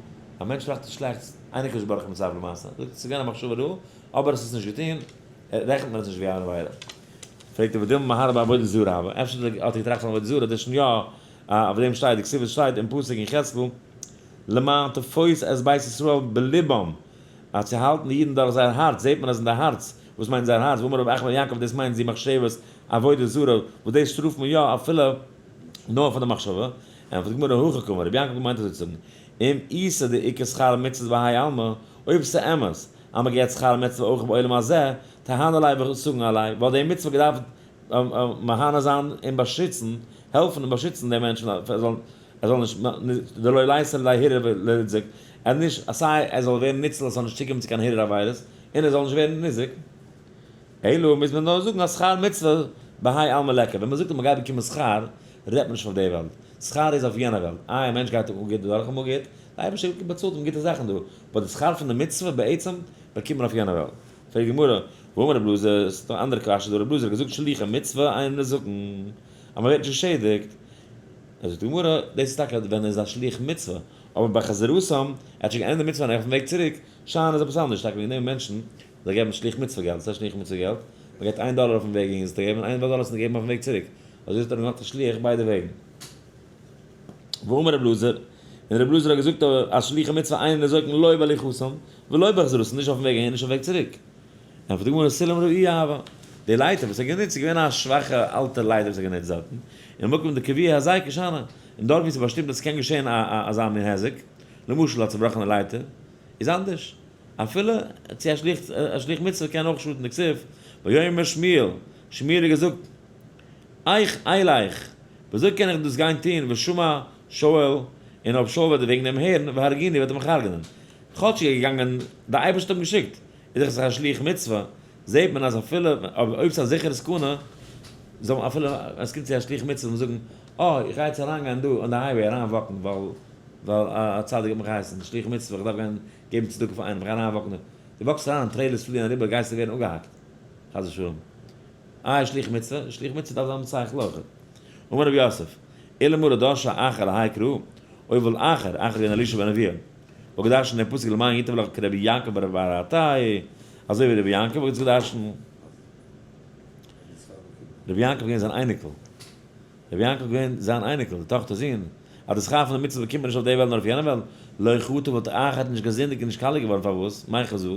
א מענטש טראכט שלעכטס, אין הקדוש ברוך הוא מצרף למעשה, זאגט עס איז געווען א מחשבה רעה, אבער עס איז נישט געטון, רעכנט מען עס נישט ווי אן עבירה. פרעגט ער ודילמא מהרהר בעבודה זרה הוה, אפשר האט ער געטראכט פון עבודה זרה, דאס שוין יא, אויף דעם שטייט, די כתובה שטייט אין פסוק אין יחזקאל, למען תפוש את בית ישראל בלבם, אז צו האלטן די אידן דורך זייער הארץ, זעט מען אז אין די הארץ, וואס מיינט זייער הארץ, ואמר רב אחא בר יעקב דאס מיינט זי מחשבת עבודה זרה, וואס דאס שטראפט מען יא אפילו נאר פון די מחשבה, ענטפערט די גמרא הכי קאמר, רבי יעקב געמיינט אזוי צו זאגן, אם איתא דאיכא שכר מצות בהאי עלמא, אויב ס'אמת אז מ'געט שכר מצוה אויך בעולם הזה, תהני ליה וסגן עליה, וואלט די מצוה געדארפט מהנה זיין און באשיצן, העלפן און באשיצן דעם מענטש ער זאל נישט, דלא לייתי לידי הרהור וניזק, ער נישט, סיי ער זאל ווערן ניצול ער זאל נישט צוקומען צו קיין הרהור עבירות, און ער זאל נישט ווערן ניזק. אלא מוז מען נאר זאגן אז שכר מצוה בהאי עלמא ליכא, ווען מען זאגט אז מען גייט באקומען שכר, רעדט מען נישט אויף די וועלט, שכר איז אויף יענע וועלט, איי א מענטש גייט אן גוט דורך אמאל גוט, די אייבערשטער באצאלט אים גוטע זאכן דא, but די שכר פון די מצוה בעצם באקומט מען אויף יענע וועלט. פרעגט די גמרא, והאמר רבי אלעזר, עס איז דא אן אנדערע קשיא דא, רבי אלעזר האט געזאגט שלוחי מצוה אינן ניזוקין, אז מען ווערט נישט געשעדיגט, זאגט די גמרא, דאס איז טאקע ווען ער איז א שליח מצוה, אבער בחזרתם, ער האט שוין געענדיגט די מצוה און ער איז אויפן וועג צוריק, שיין איז עפעס אנדערש, טאקע וועגן דעם מענטשן, זיי געבן שליח מצוה געלט, וואס הייסט שליח מצוה געלט? מען געבט איין דאלער אויפן וועג אהין זאלסטו געבן, און איין דאלער זאלסטו געבן אויפן וועג צוריק, אזוי האט ער געמאכט א שליח ביידע וועגן. ואמר רבי אלעזר, און רבי אלעזר האט געזאגט אז שלוחי מצוה אינן ניזוקין לא בהליכתם ולא בחזרתם, נישט אויפן וועג אהין נישט אויפן וועג צוריק. ענטפערט די גמרא סולם רעוע הוה, די לייטער וואס ער האט גענוצט איז געווען א שוואכע אלטע לייטער וואס ער האט גענוצט דארטן, און מקום דקביעא היזקא שאני, און דארט ווי עס איז באשטימט אז עס קען געשען אזא מין היזק, למשל א צובראכענע לייטער, איז אנדערש. אפילו צו א שליח, א שליח מצוה קען אויך שאטן דכתיב, ויאמר שמואל, שמואל האט געזאגט, איך אלך, וויאזוי קען איך דאס גיין טון, ושמע שאול, און אויב שאול וועט וועגן דעם הערן, והרגני, וועט ער מיך הרג'נען. כאטש ער איז געגאנגען, דער אייבערשטער האט אים געשיקט, איז דאך עס א שליח מצוה, זעט מען אז אפילו אויב ס'איז א זיכערע סכנה, זאל מען אפילו ווען עס קומט צו א שליח מצוה זאל מען זאגן, אה, איך גיי יעצט אריינגיין דא אין די highway אריין walk ן, ווייל ווייל א צדיק האט מיך געהייסן, שליח מצוה, איך דארף גיין געבן צדקה פאר איינעם, איך גיי אריין walk ן דא. דו walk סט אריין, trailers פליען אריבער, גייסטו ווערן אפגעהאקט, חס ושלום. איי שליח מצוה? שליח מצוה דארף זיין מיט שכל אויכעט. אמר רב יוסף, אלמלא דרשה אחר האי קרא, אויב וואלט אחר, אחר געווען אלישע בן אבויה, וואלט געדרשנט דעם פסוק למען ייטב לך כרבי יעקב בר עתאי, אזוי ווי רבי יעקב וואלט עס געדרשנט. רבי יעקב געווען זיין אייניקל. רבי יעקב געווען זיין אייניקל, די טאכטער זון, אז די שכר פון די מצוה באקומט מען נישט אויף די וועלט נאר אויף יענע וועלט, לא חטא וואלט אחר נישט געזינדיגט און נישט קאליע געווארן, פארוואס? מאי חזא?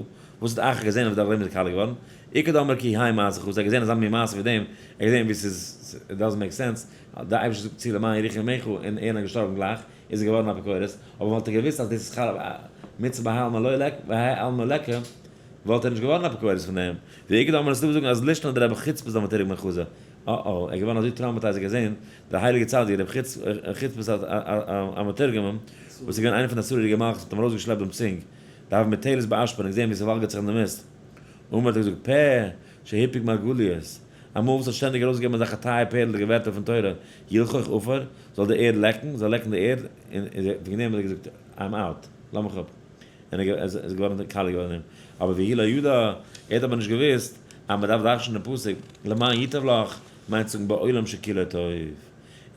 וואס האט אחר געזען אויף דורך דעם איז ער קאליע געווארן? איכא דאמרי כי האי מעשה חזא, ער האט געזען אזא מין מעשה ווי דעם, ער האט געזען ווי ס'איז, it doesn't make sense, דער אייבערשטער זאגט צו למען יאריכון ימיך און ער איז געשטארבן גלייך, איז ער געווארן אפיקורס, אבער וואלט ער געוואוסט אז דאס איז שכר מצוה בהאי עלמא ליכא, וואלט ער נישט געווארן אפיקורס פון דעם, ואיכא דאמרי ס'דא וואס זאגן אז לישנא דרבי חוצפית דמתרגם חזא, אה אה, ער איז געווארן אזוי traumatized געזען די הייליגע צדיק רבי חוצפית המתורגמן, וואס איז געווען איינער פון די עשרה'דיגע מלכות האט אים ארויסגעשלעפט דעם צונג, דהוה מטלית באשפע און געזען ווי ס'וואלגערט זיך אין די מיסט, אמר האט ער געזאגט, פה שהפיק מרגליות, א מויל וואס האט שטענדיג ארויסגעגעבן אזעלכע טייער פערלדיגע ווערטער פון תורה, ילחוך עפר, זאל די ערד לעקן, זאל לעקן די ערד, און וועגן דעם האט ער געזאגט, I'm out, לאז מיך אפ. און ער איז געווארן קאליע געווארן אים. אבער והוא לא ידע, ער האט אבער נישט געוואוסט אז מען דארף דרש'נען דעם פסוק, למען ייטב לך מיינט זאגן בעולם שכולו טוב, און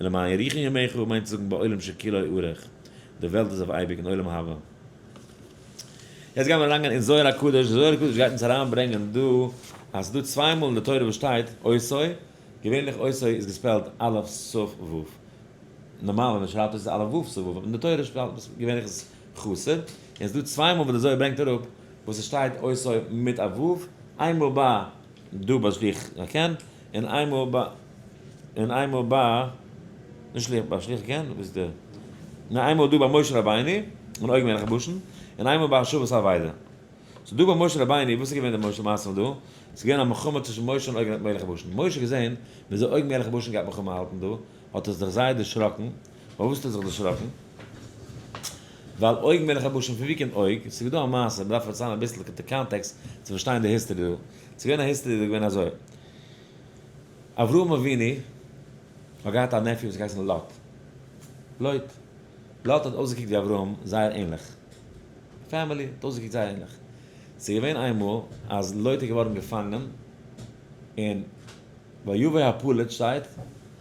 למען יאריכון ימיך מיינט זאגן בעולם שכולו ארוך, די וועלט איז אויף אייביג אין עולם הבא. יעצט גייען מיר אריינגיין אין זוהר הקדוש, די זוהר הקדוש גייט אונז אריינברענגען דא אז ס'איז דא צוויי מאל אין די תורה וואס שטייט אותו, געווענליך אותו איז גע spell ט אלף תיו וו, נארמאל ווען מען שרייבט עס איז אלף וו תיו וו, אבער אין די תורה שטייט עס געווענליך איז חסר, און ס'איז דא צוויי מאל וואס די זוהר ברענגט אראפ וואס עס שטייט אותו מיט א ו', איינמאל ביי דא ביי שליח הקן, און איינמאל ביי. און איינמאל ביי, נישט שליח, ביי שליח כן, וואס איז די, ניין איינמאל דא ביי משה רבינו, און עוג מלך הבשן, און איינמאל ביי השבת אבידה. so דא ביי משה רבינו, וואס איז געווען די משה מעשה דא? ס'איז געווען א מלחמה צווישן משה און עוג מלך הבשן. משה האט געזען וויאזוי עוג מלך הבשן גייט מלחמה האלטן דא, האט ער זיך זייער דערשראקן. פארוואס האט ער זיך דערשראקן? ווייל עוג מלך הבשן, פון ווי קומט עוג? ס'איז דא א מעשה, מ'דארף פארציילן אביסל די context צו פארשטיין די history דא. ס'איז געווען א history דא, געווען אזוי. אברהם אבינו האט געהאט א nephew וואס האט געהייסן לוט. לוט. לוט האט אויסגעקוקט ווי אברהם זייער ענליך. family האט אויסגעקוקט זייער ענליך. ס'איז געווען איינמאל אז לוט איז געווארן געפאנגען און ויבא הפליט שטייט,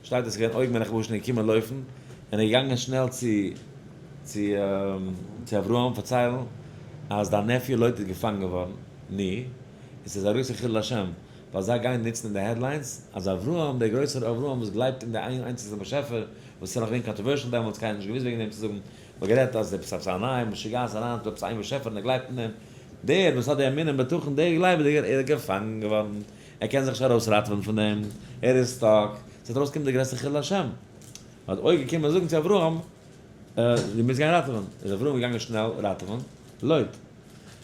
שטייט אז ס'איז געווען עוג מלך הבשן איז געקומען לויפן און איז געגאנגען שנעל צו צו צו אברהם פארציילן אז דיין nephew לוט איז געפאנגען געווארן, נו, און ס'איז א גרויסע חילול השם, ווייל זיי גייען נוצן אין די headlines אז אברהם, דער גרויסער אברהם וואס גלייבט אין די איין איינציגסטע באשעפער, וואס איז נאך געווען controversial דעמאלטס, קיינער האט נישט געוואוסט וועגן דעם צו זאגן, מ'האט גערעדט אז עפעס עפעס א נייע משוגעת אריין צו עפעס איין באשעפער און ער גלייבט אין דעם, דער וואס האט די אמונה און בטחון, דער גלייבעדיגער, ער איז געפאנגען געווארן, ער קען זיך נישט ארויסראטעווען פון דעם, ער איז stuck, ס'וועט ארויסקומען די גרעסטע חילול השם. האט עוג געקומען זאגן צו אברהם, דו מוזט גיין ראטעווען, איז אברהם געגאנגען שנעל ראטעווען לוט.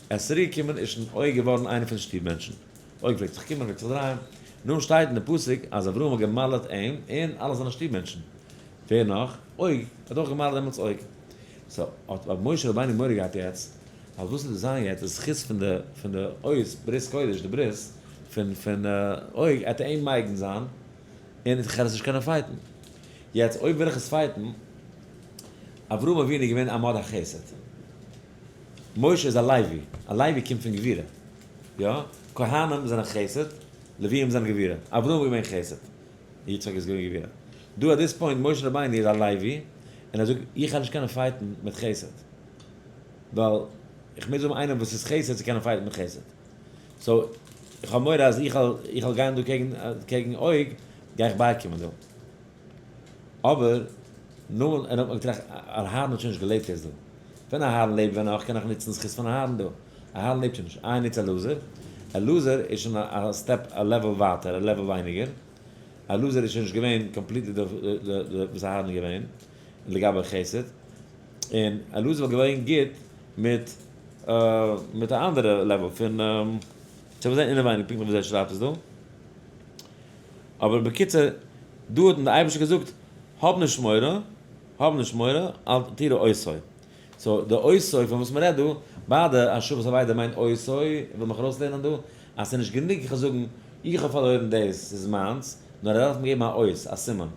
ער איז צוריק געקומען איז שוין עוג געווארן איינער פון די שטוב מענטשן. עוג פלעגט זיך קומען, פלעגט זיך דרייען. נאר שטייט אין די פסוק אז אברהם האט גע'מל'ט אים און אלע זיינע שטוב מענטשן. ווער נאך? עוג האט אויך גע'מל'ט דעמאלטס עוג. so האט משה רבינו מורא געהאט יעצט אז וואס וועט זיין יעצט די זכות פון די פון די אות ברית קודש די ברית פון פון עוג עט אים מגין זיין און איך וועל עס נישט קענען fight ן. יעצט אויב וויל איך עס fight ן, אברהם אבינו איז געווען עמוד החסד. משה איז א לוי, א לוי קומט פון גבורה, יא? כהנים זענען חסד, לוויים זענען גבורה, אברהם איז געווען חסד, יצחק איז געווען גבורה. דא at this point משה רבינו איז א לוי, און ער זאגט איך גיי נישט קענען fight ן מיט חסד, ווייל איך מוז האבן איינעם וואס איז חסד צו קענען fight ן מיט חסד. so איך האב מורא אז איך וועל גיין דא קעגן עוג, גיי איך בייקומען דא. אבער נו, ער האט מיר געטראכט, אהרן האט שוין נישט געלעבט יעצט דא. ווען אהרן לעבט ווען נאך, קען איך נוצן זכות פון אהרן דא. אהרן לעבט שוין נישט. איי נוץ אלעזר. אלעזר איז שוין א step, א level ווייטער, א level ווייניגער. אלעזר איז שוין נישט געווען completely די וואס אהרן איז געווען, לגבי חסד. און אלעזר וואלט געווען גוט מיט מיט א אנדערע level פון, סאו מיר זעען אינעווייניג פונקטליך וויאזוי ער שרייבט עס דא. אבער בקיצור, דא האט אים דער אייבערשטער געזאגט, האב נישט מורא, האב נישט מורא, אל תירא אותו. so די אותו פון וואס מען רעדט דא, ביי די השבת אבידה מיינט אותו, וויל מיך ארויסלערנען דא, אז ס'איז נישט גענוג איך זאל זאגן, איך האב פארלוירן דאס, ס'איז מיינס, נאר ער דארף מיר געבן א אות, א סימן.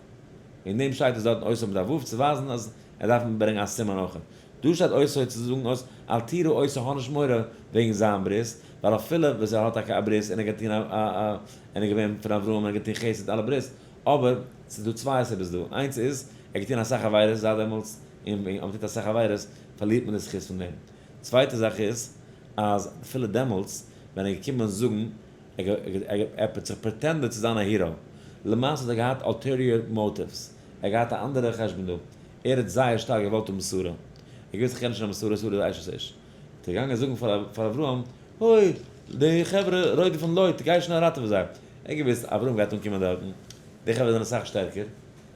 וועגן דעם שטייט עס דארטן אותו מיט א ו', צו ווייזן אז ער דארף מיר ברענגען א סימן אויך. דא שטייט אותו צו זאגן אויס אל תירא אותו האב נישט מורא וועגן זיין ברית, ווייל אפילו וואס ער האט טאקע א ברית און ער האט געטון א א און ער איז געווען פון אברהם און ער האט געטון חסד אלע ברית, אבער ס'איז דא צוויי סיבות דא, איינס איז ער האט געטון אסאך עבירות זייט דעמאלטס, און ווען מ'טוט אסאך עבירות פארלירט מען די זכות פון דעם, צווייטע זאך איז אז אפילו דעמאלטס ווען ער איז געקומען זאגן ער האט זיך pretend עד צו זיין א hero, למעשה האט ער געהאט ulterior motives, ער האט געהאט א אנדערע חשבון דא, ער האט זייער שטארק געוואלט האבן שרה, ער האט געוואוסט איך קען נישט נעמען שרה, שרה איז אשת איש, האט ער געגאנגען זאגן פאר אברהם, הוי, די חברה רודפ'ן לוט, גיי שנעל ראטעווע זיי, ער האט געוואוסט אברהם גייט אנקומען דארטן, די חברה זענען אסאך שטערקער,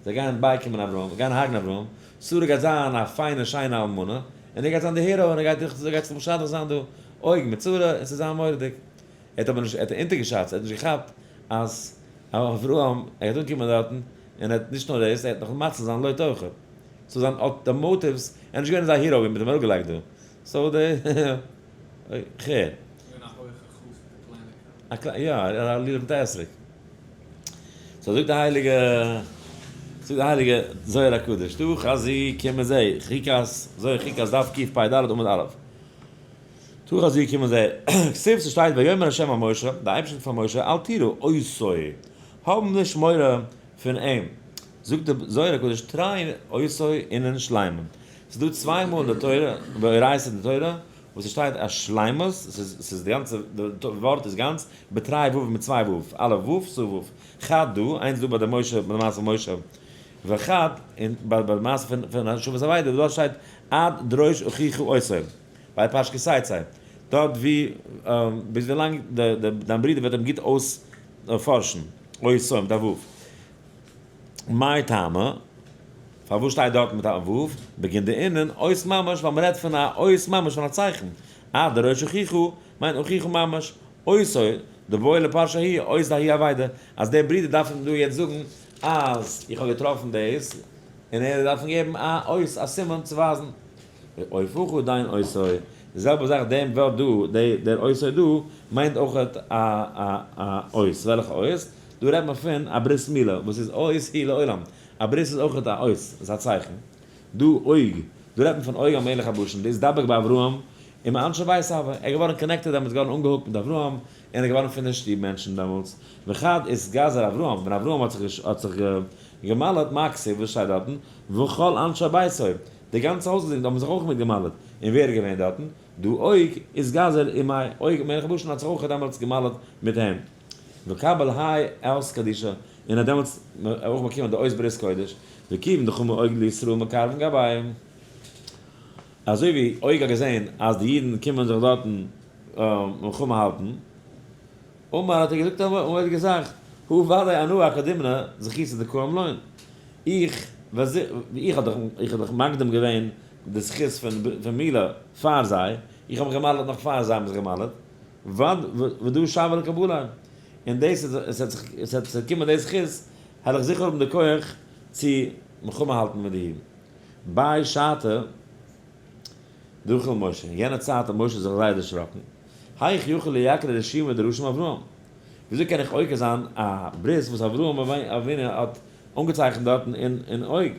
זיי גייען בייקומען אברהם, זיי גייען הרג'ן אברהם, שרה גייט זיין א פיינע שיינע אלמנה, און ער גייט זיין די hero, און ער גייט זיך משדך זיין דא, עוג מיט שרה, און ס'וועט זיין מורא'דיג. ער האט אבער נישט, ער האט אונטערגעשאצט, ער האט נישט געכאפט אז אברהם, ער גייט אנקומען דארטן, און ער האט נישט נאר דאס, ער האט נאך מציל זיין לוט אויך. so זיין אט די motives, ער איז נישט געווען אזא hero ווי מ'האט אים אראפגעלייגט דא. so די, אוי, כ'הער. געווען א הויכע חסיד, א קליינע א קליינע, יא, א לולב מיט א אתרוג. so זאגט די הייליגע, זאגט די הייליגע זוהר הקדוש, תא חזי קום זע, חוקת, זוהר חוקת דף קפ"ד עמוד א'. תא חזי קום זע, כתיב ס'שטייט ויאמר ה' אל משה, די אייבערשטער זאגט פאר משה, אל תירא אותו, האב נישט מורא פון אים, זאגט די זוהר הקדוש תרין אותוי אינון שלימים, ס'איז דא צוויי מאל אין די תורה, באורייתא אין די תורה, וואס ס'שטייט א שלימות, ס'איז די גאנצע ווארט איז גאנץ, בתרי ו' מיט צוויי ו', א' ו' ס' ו', חד דא, איינס דא ביי די משה, ביי די מעשה פון משה, וחד, און ביי די מעשה פון השבת אבידה, דארט שטייט עד דרוש אחיך אותו. ביי פרשת כי תצא, דארט ווי ביז ווילאנג דיין ברודער וועט אים גוט אויספארשן, אותו מיט א ו'. מאי טעמא? פארוואס שטייט דארט מיט א ו'? בגין דאינון אות ממש, ווייל מ'רעדט פון א אות ממש, פון א צייכן. אה, דער ראש אחיך מיינט אחיך ממש, אותו דבעי לפרשא ההיא אות דההיא אבידה, אז דער ברודער דארף אים דא יעצט זאגן אז איך האב געטראפן דאס, און ער דארף אים געבן א אות, א סימן צו ווייזן. אופך דיין אותו, די זעלבע זאך דעם ווארט דא, דער אותו דא, מיינט אויך א א אות. וועלכע אות? דא רעדט מען פון א ברית מילה, וואס איז אות היא לעולם. א ברית איז אויך א אות, איז א צייכן. דא אוג, דא רעדט מען פון אוג המלך הבשן, דאתדבק באברהם, עם אנשי בית אבא, ער איז געווארן connected דעמאלטס, געווארן אנגע hooked מיט אברהם, און ער איז געווארן פון די שטוב מענטשן דעמאלטס. וכד אתגזר אברהם, ווען אברהם האט זיך געמל'עט, מה כתיב, וואס שטייט דארטן? וכל אנשי ביתו, די גאנצע הויזגעזינד האבן זיך אויך מיטגעמל'עט, און ווער איז געווען דארטן? דא אוג אתגזר עמיה, אוג מלך הבשן האט זיך אויך דעמאלטס געמל'עט מיט אים. וקבל האי אות קדישא, און האט דעמאלטס אויך באקומען די אות ברית קודש, וכיוון דחמא אוג לישראל מקרבין גביה. אזוי ווי אוג האט געזען אז די אידן קומען זיך דארטן מלחמה האלטן, אמר האט ער געזאגט א מורא'דיגע זאך, הא ודאי אנא אקדמנא זכותא דקאים לון, איך איך האב דאך מקדים געווען די זכות פון מילה פאר זיי, איך האב מיך געמל'עט נאך פאר זיי האבן זיך געמל'עט, ודא שווה לקבלה, און דאס איז, עס וועט זיך, עס וועט קומען די זכות, העל איך זיכער האבן די כח צו מלחמה האלטן מיט די אידן. בהאי שעתא דחיל משה, אין יענע צייט האט משה זיך זייער דערשראקן, היאך יכיל לאיעקרא רשימא דרשים אברהם, וויאזוי קען איך עוקר זיין א ברית וואס אברהם אבינו האט אנגעצייכנט דארטן אין אוג?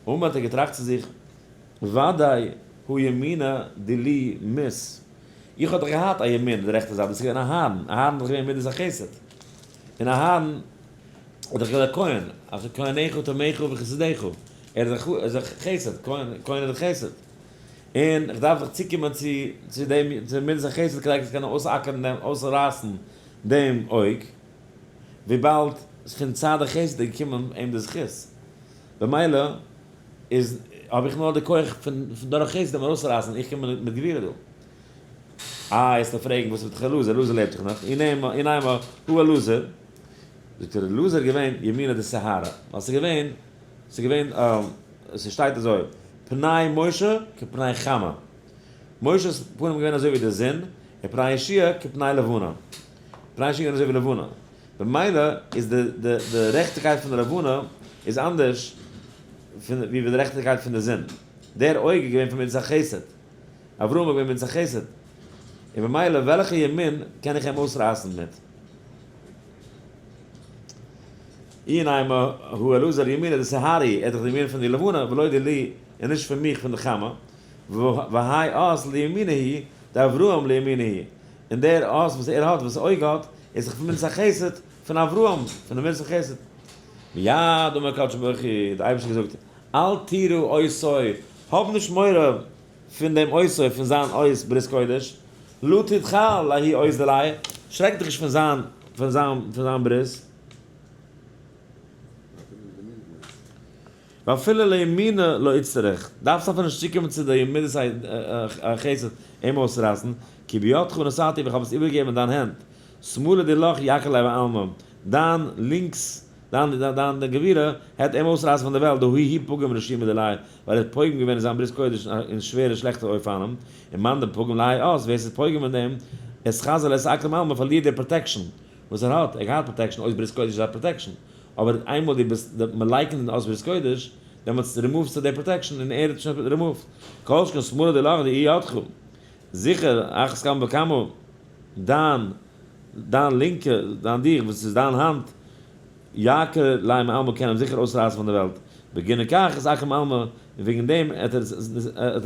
אמר האט ער געטראכט צו זיך, ודאי הא ימינא דילי מית, איך האב דאך געהאט א ימין, די רעכטע זייט, דאס איז געווען אהרן, אהרן איז דאך געווען מידת החסד, און אהרן איז דאך געווען א כהן, אשר כהניך תומיך וחסדיך, ער איז א חסד, כהן כהן איז דאך חסד, און איך דארף דאך צוקומען צו צו דעם צו מידת החסד כדי איך זאל קענען אויסאקערן דעם אויסרייסן דעם אויג, וויבאלד פון צד החסד איז געקומען אים די זכות, במילא איז האב איך נאר די כח פון דורך חסד אים ארויסצורייסן, איך קום מיט גבורה דא. איי וועסטו פרעגן וואס איז מיט אלעזר, אלעזר לעבט דאך נאך, אינימא הא אלעזר, זאגט ער אלעזר איז געווען ימינא דסיהרא, ווייל ס'איז געווען, ס'איז געווען, ס'שטייט אזוי, פני משה כפני חמה, משה'ס פנים איז געווען אזוי ווי די זון, און פני יהושע כפני לבנה, פני יהושע איז געווען אזוי ווי לבנה, במילא איז די די די רעכטיגקייט פון די לבנה איז אנדערש פון ווי די רעכטיגקייט פון די זון, דער אויג איז געווען פון מידת החסד, אברהם איז געווען מידת החסד, און במילא וועלכע ימין קען איך אים אויסרייסן מיט? אינימא הא אלעזר ימינא דסיהרא, ער איז דאך די ימין פון די לבנה, ולא דילי, און נישט פון מיך פון די חמה, והאי אות לימינא היא, דאברהם לימינא היא, און דער אות וואס ער האט, וואס אויג האט, איז דאך פון מידת החסד פון אברהם, פון די מידת החסד. מיד אמר קודשא בריך הוא, דער אייבערשטער האט געזאגט, אל תירא אותו, האב נישט מורא פון דעם אותו, פון זיין אות ברית קודש, לא תדחל לההוא אות דיליה, שרעק דיך נישט פון זיין, פון זיין, פון זיין ברית. ואפילו לימינא לא איצטריך, דארפסט אפילו נישט צוקומען צו די מידת החסד אים אויסצורייסן, כי בידך נתתי איך האב עס איבערגעגעבן אין דיין הענט, שמאלא דילך יעקר ליה מעלמא, דיין לינקס, דיין דיין גבורה, העט אים אויסרייסן פון די וועלט, דהא הוא פגים רשימא דיליה, ווייל ער האט פוגם געווען אין זיין ברית קודש אין שווערע שלעכטע אופנים, און מאן דפגים להאי אות, ווער ס'איז פוגם אין דעם, אתחזי לאתעקרא מעלמא, פארלירט די protection וואס ער האט, ער האט געהאט protection, אות ברית קודש איז א protection, אבער איינמאל דו ביסט מלייקן אות ברית קודש, דעמאלטס רימאווסטו די protection און ער האט שוין רימאווד. כל שכן שמאלא דילך דאיהי ידך. זיכער, אחת כמה וכמה, דיין, דיין לינקע, דיין דיך, וואס איז דיין האנט, יעקר ליה מעלמא קען אים זיכער אויסרייסן פון די וועלט. בגין כך אתעקר מעלמא, און וועגן דעם העט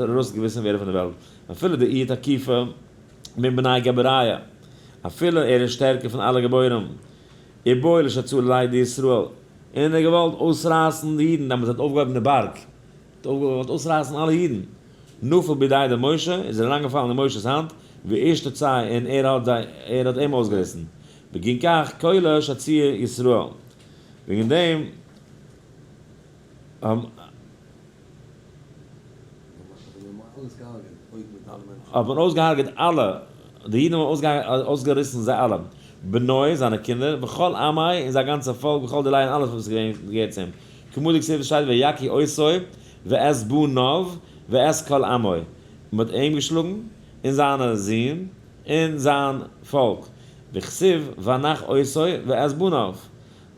ער ארויסגעוויסן ווערן פון די וועלט. אפילו דאיהו תקיפא מן בני גבוריא, אפילו ער איז שטערקער פון אלע גיבורים, ובעי לשצאה ליה דישראל, און ער האט געוואלט אויסרייסן די אידן, דעמאלטס האט אויפגעהויבן די בארג, האט געוואלט אויסרייסן אלע אידן, נפל בידיה דמשה, איז ער אריינגעפאלן אין משה'ס האנט, ואשתצאי, און ער האט זיי, ער האט אים אויסגעריסן, בגין כך כולא שצי' ישראל, וועגן דעם האבן. האט מען אויסגעהארגעט אלע, די אידן האבן אויסגעריסן זיי אלע, בנוי, זיינע קינדער, וכל עמי, און זיין גאנצע פאלק, וכל דיליה, און אלעס וואס איז געווען געהערט צו אים. כמוה דכתיב שטייט ויכו אותו ואת בניו ואת כל עמו, מען האט אים געשלאגן און זיינע זין און זיין פאלק, וכתיב ונח אותו ואת בניו,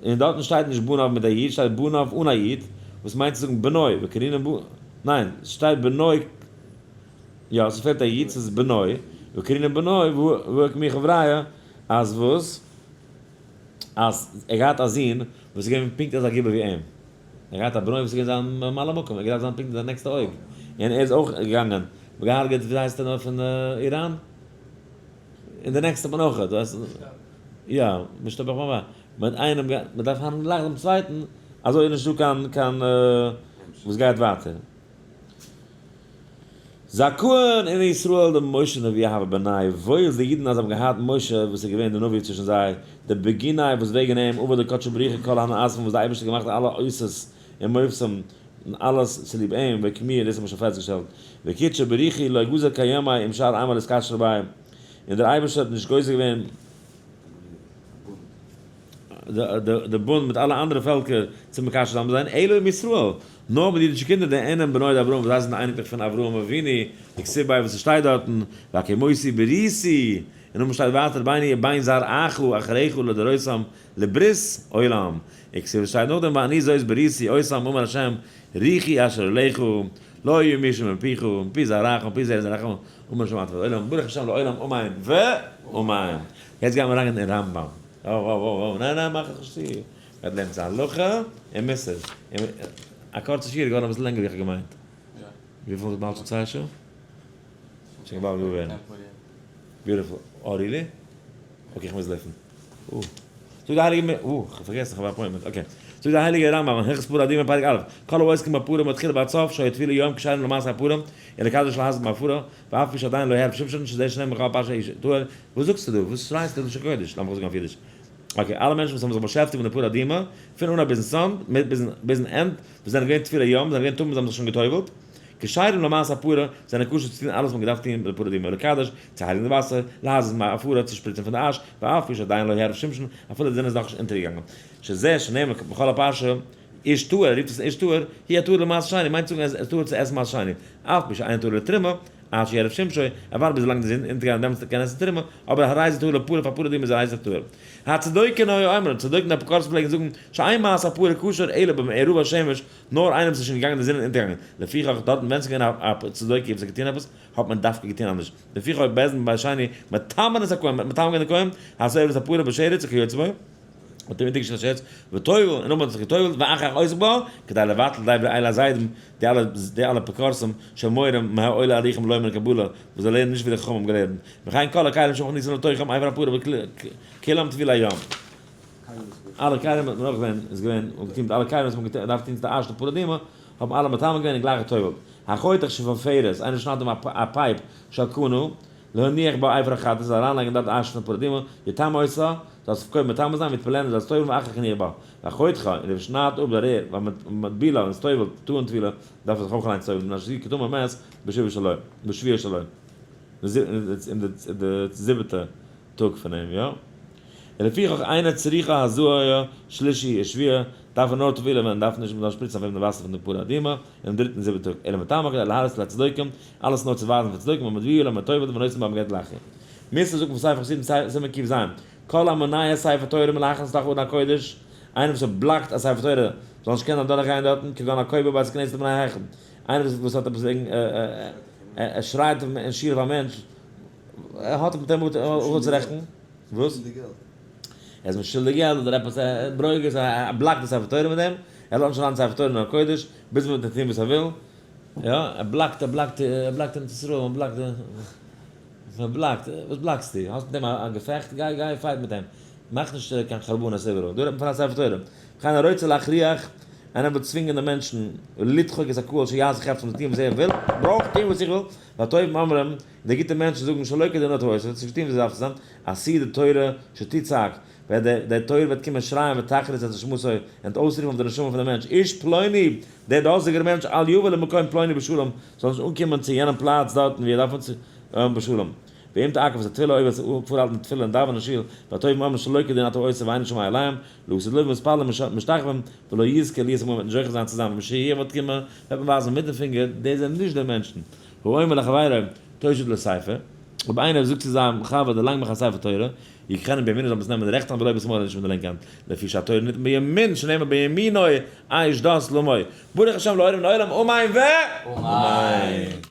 און דארטן שטייט נישט בניו מיט א י', שטייט בניו אן א י', וואס מיינט צו זאגן בנו, וקרינן ב, ניין, ס'שטייט בנו, יא, ס'פעלט א י', ס'איז בנו, וקרינן בנו, והא חבריא, אז וואס? אז ער געהאט א זון וואס איז געווען פונקט אזא גיבור ווי אים, ער געהאט א בנו וואס איז געווען זיין ממלא מקום, ער האט געדארפט זיין פונקט זיין נעקסטע אויג, און ער איז אויך געגאנגען, געהארגעט ווי הייסט ער נאר פון איראן? און די נעקסטע האט מען אויך, יא, משתבח ממש, מיט איינעם, מען דארף האנדלן גלייך דעם צווייטן, אזוי איז נישטא קיין קיין וואס גייט ווייטער. זכאין אין ישראל דמשה נביא הוה בינייהו, וואויל איז די אידן אז זיי האבן געהאט משה וואס איז געווען די נביא צווישן זיי, דבגיניה וואס וועגן אים עבד קודשא בריך הוא כל הני אתוון וואס די אייבערשטער האט געמאכט אלע אותות און מופתים און אלעס צוליב אים, ואוקמוה דאס האט מען שוין פעסטגעשטעלט, וקודשא בריך הוא לא גזר קיומיה עם שאר עמא לאתקשרא ביה, און דער אייבערשטער האט נישט גוזר געווען די בונד מיט אלע אנדערע פעלקער צו מקשר זיין מיט זיי, אלא עם ישראל, נאר מיט די אידישע קינדער, דאינון בני דאברהם וואס זיי זענען די אייניקלעך פון אברהם אבינו, דכתיב ביה וואס עס שטייט דארטן, והקימותי בריתי, און נאכדעם שטייט ווייטער ביני ובין זרעך אחריך לדורותם לברית עולם, וכתיב עס שטייט נאכדעם ואני זאת בריתי אותם אמר ה' רוחי אשר עליך לא ימושו מפיך ומפי זרעך ומפי זרע זרעך אמר ה' עד עולם ברוך השם לעולם אמן ואמן. יעצט גייען מיר אריין אין רמב ם. אוי אוי אוי אוי ניין ניין מאך דיך נישט צו. מ'גייט לערנען צו הלכה און מוסר. א קורצע שיעור איז געווארן אביסל לענגער ווי איך האב געמיינט. וויפיל איז באלד שוין צוויי שעה? שוין געוואלד געוואר ווערן. beautiful. אה really? okay איך מוז לויפן. אה. זאגט די הייליגע מ. אה, כ'האב פארגעסן כ'האב א appointment. okay. זאגט די הייליגע רמב ם, הלכות פרה אדומה פרק א', כל העוסקים בפרה מתחילה ועד סוף, שהיו טבולי יום כשרים למעשה הפרה, ולקדש ולהזות בעפרה, ואף על פי שעדיין לא העריב שמשון, שזה שנאמר בכל פרשה איש טהור, וואס זאגסטו דא? וואס שרייסטו לשון קודש? לאמיך זאגן אויף אידיש. okay, אלע מענטשן וואס האבן זיך באשעפטיגט מיט די פרה אדומה, פון אנהייב ביזן סוף, ביזן end, וואס זענען געווען טבולי יום, זענען געווען טמא, זיי האבן זיך שוין גע'טובל'ט, כשרים למעשה הפרה, זענען כשר צו טון אלעס וואס מען געדארפט טון מיט די פרה אדומה, לקדש, צו הייליגן די וואסער, להזות מעפרה, צו שפריצן פון די אש, ואף על פי שעדיין לא העריב שמשון, אפילו די זון איז נאכנישט אונטערגעגאנגען. שזה שנאמר בכל הפרשה, איש טהור, ער רופט עס איש טהור, הוא הטהור למעשר שני, מיינט צו זאגן ער איז טהור צו עסן מעשר שני, אף על פי שאינו טהור לתרומה, עד שיערב שמשו, ער ווארט ביז ווילאנג די זון אונטערגייט און דעמאלטס קען ער עסן תרומה, אבער הרי זה טהור לפרה, פאר פרה אדומה איז ער הייס טהור. הצדוקים היו אומרים, צדוקים די אפיקורסים פלעגן זאגן, שאין מעשה הפרה כשר אלא במעורב השמש, נאר איינער וואס איז שוין געגאנגען די זון איז אונטערגעגאנגען, לפיכך דארטן ווען ס'איז געווען א צדוקי וואס האט געטון עפעס, האט מען דווקא געטון אנדערש, לפיכך היו בית דין בבית שני מטמאין את הכהן, מ'האט מטמא געווען די כהן, השורף את הפרה בשרץ וכיוצא בו, מ'האט אים אונטערגעשטעלט א שרץ, וטובל, און נאכדעם האט ער זיך געטובל'ט, ואחר כך עוסק בה, כדי לבטל דברי אלה הזדים, די אלע די אלע אפיקורסים, שמורים מהעולה עליכם לומר קבלה, וואס זיי לערנען נישט ווי די חכמים האבן געלערנט, וכן כל הכלים שמכניסין לתוכם אבר הפרה וכולם טבולי יום. אלע כלים האט מען אויך געווען, איז געווען, און געטון מיט אלע כלים וואס מען האט געדארפט טון צו די אש די פרה אדומה, האבן אלע מטמא געווען און גלייך גע'טובל'ט. החותך שפופרת, איינער שניידט אים א pipe של קנה, להניח בה אפר החטאת, זאל אריינלייגן דארט אש פון פרה אדומה, יטמא אותה, זאל עס קודם מטמא זיין, ויטבילנה, זאל עס טובל'ן ואחר כך יניח בה. והחותכה, און דער וואס שניידט אפ די רער, והמטבילה, און עס טובל'ט, טעון טבילה, דארף ער זיך אויך אליינס טובל'ן, מפני שהוא כטמא מת בשביעי שלו, אין די זיבעטע טאג פון אים, יא. ולפיכך אינה צריכה הזאה שלישי ושביעי, דארף ער נאר טבילה ווען דארף נישט מ'זאל שפריצן אויף אים די וואסער פון די פרה אדומה אינעם דריטן און זיבעטן טאג, אלא מטמא כדי להראות לצדוקים, אלעס נאר צו ווייזן פאר צדוקים ומטבילה ומטובל ונותן בה מגד לחי. מוסר זאגט פון ספר חסידים סימן ק"ז, כל המונע ספר תורה מלהכניס לתוך ארון הקודש, איינער וואס בלאקט א ספר תורה זאל נישט קענען אדורך גיין דארטן, כגון הקובר בית הכנסת לפני ההיכל, איינער וואס האט עפעס וועגן ער שרייט אין שול אויף א מענטש, ער האט מיט אים אפצורעכטן. וואס? ער איז אים שולדיג געלט אדער עפעס, ער ברוגז, ער בלאקט די ספר תורה מיט דעם, ער לאזט נישט אריין די ספר תורה אין ארון הקודש, ביז מען וועט אים טון וואס ער וויל, יא, ער בלאקט, ער בלאקט, ער בלאקט ארץ ישראל, מען בלאקט די, מען בלאקט, וואס בלאקסטו? האסט מיט אים א געפעכט? גיי גיי fight מיט אים, מאך נישט קיין חרבנות איבעראל, דא רעדט מען פון א ספר תורה, וכן הרוצה להכריח, איינער וויל צווינגען די מענטשן, לדחוק את הקהל שיעשו חפצם צו טון וואס ער וויל, ברויך טון וואס איך וויל, והטובים אומרים, די גוטע מענטשן זאגן שלא כדין אתה עושה, האסט נישט געטון ווי עס דארף צו זיין, עתידה תורה שתצעק, ווען די תורה וועט קומען שרייען ותכריז את נשמתו, און וועט אויסרופן אויף די נשמה פון דעם מענטש, איש פלוני, דער דאזיגער מענטש, אל יבא למקום פלוני בשלום, זאל נישט אנקומען צו יענעם פלאץ דארטן ווי ער דארף אנצוקומען בשלום. ואם תעכב את התפילה, אויב וועסטו פארהאלטן די תפילה און דאווענען אין שול, והטובים אומרים שלא כדין אתה עושה ואינו שומע אליהם, לעתיד לבוא מתפללים משתחווים, ולא יזכה להיות עמהם וועט נישט זוכה זיין צו זיין במשיח וועט קומען, וועט מען ווייזן מיט די פינגער, די זענען נישט די מענטשן. האומר לחבירו, תושיט לו ספר, אויב איינער זאגט צו זיין חבר דערלאנג מיך א ספר תורה, יקחנו בימינו זאל מען עס נעמען מיט די רעכטע האנט ולא בשמאלו און נישט מיט די לינקע האנט, לפי שהתורה ניתנה בימין שנאמר בימינו אש דת למו. ברוך השם לעולם לעולם אמן ו. אמן.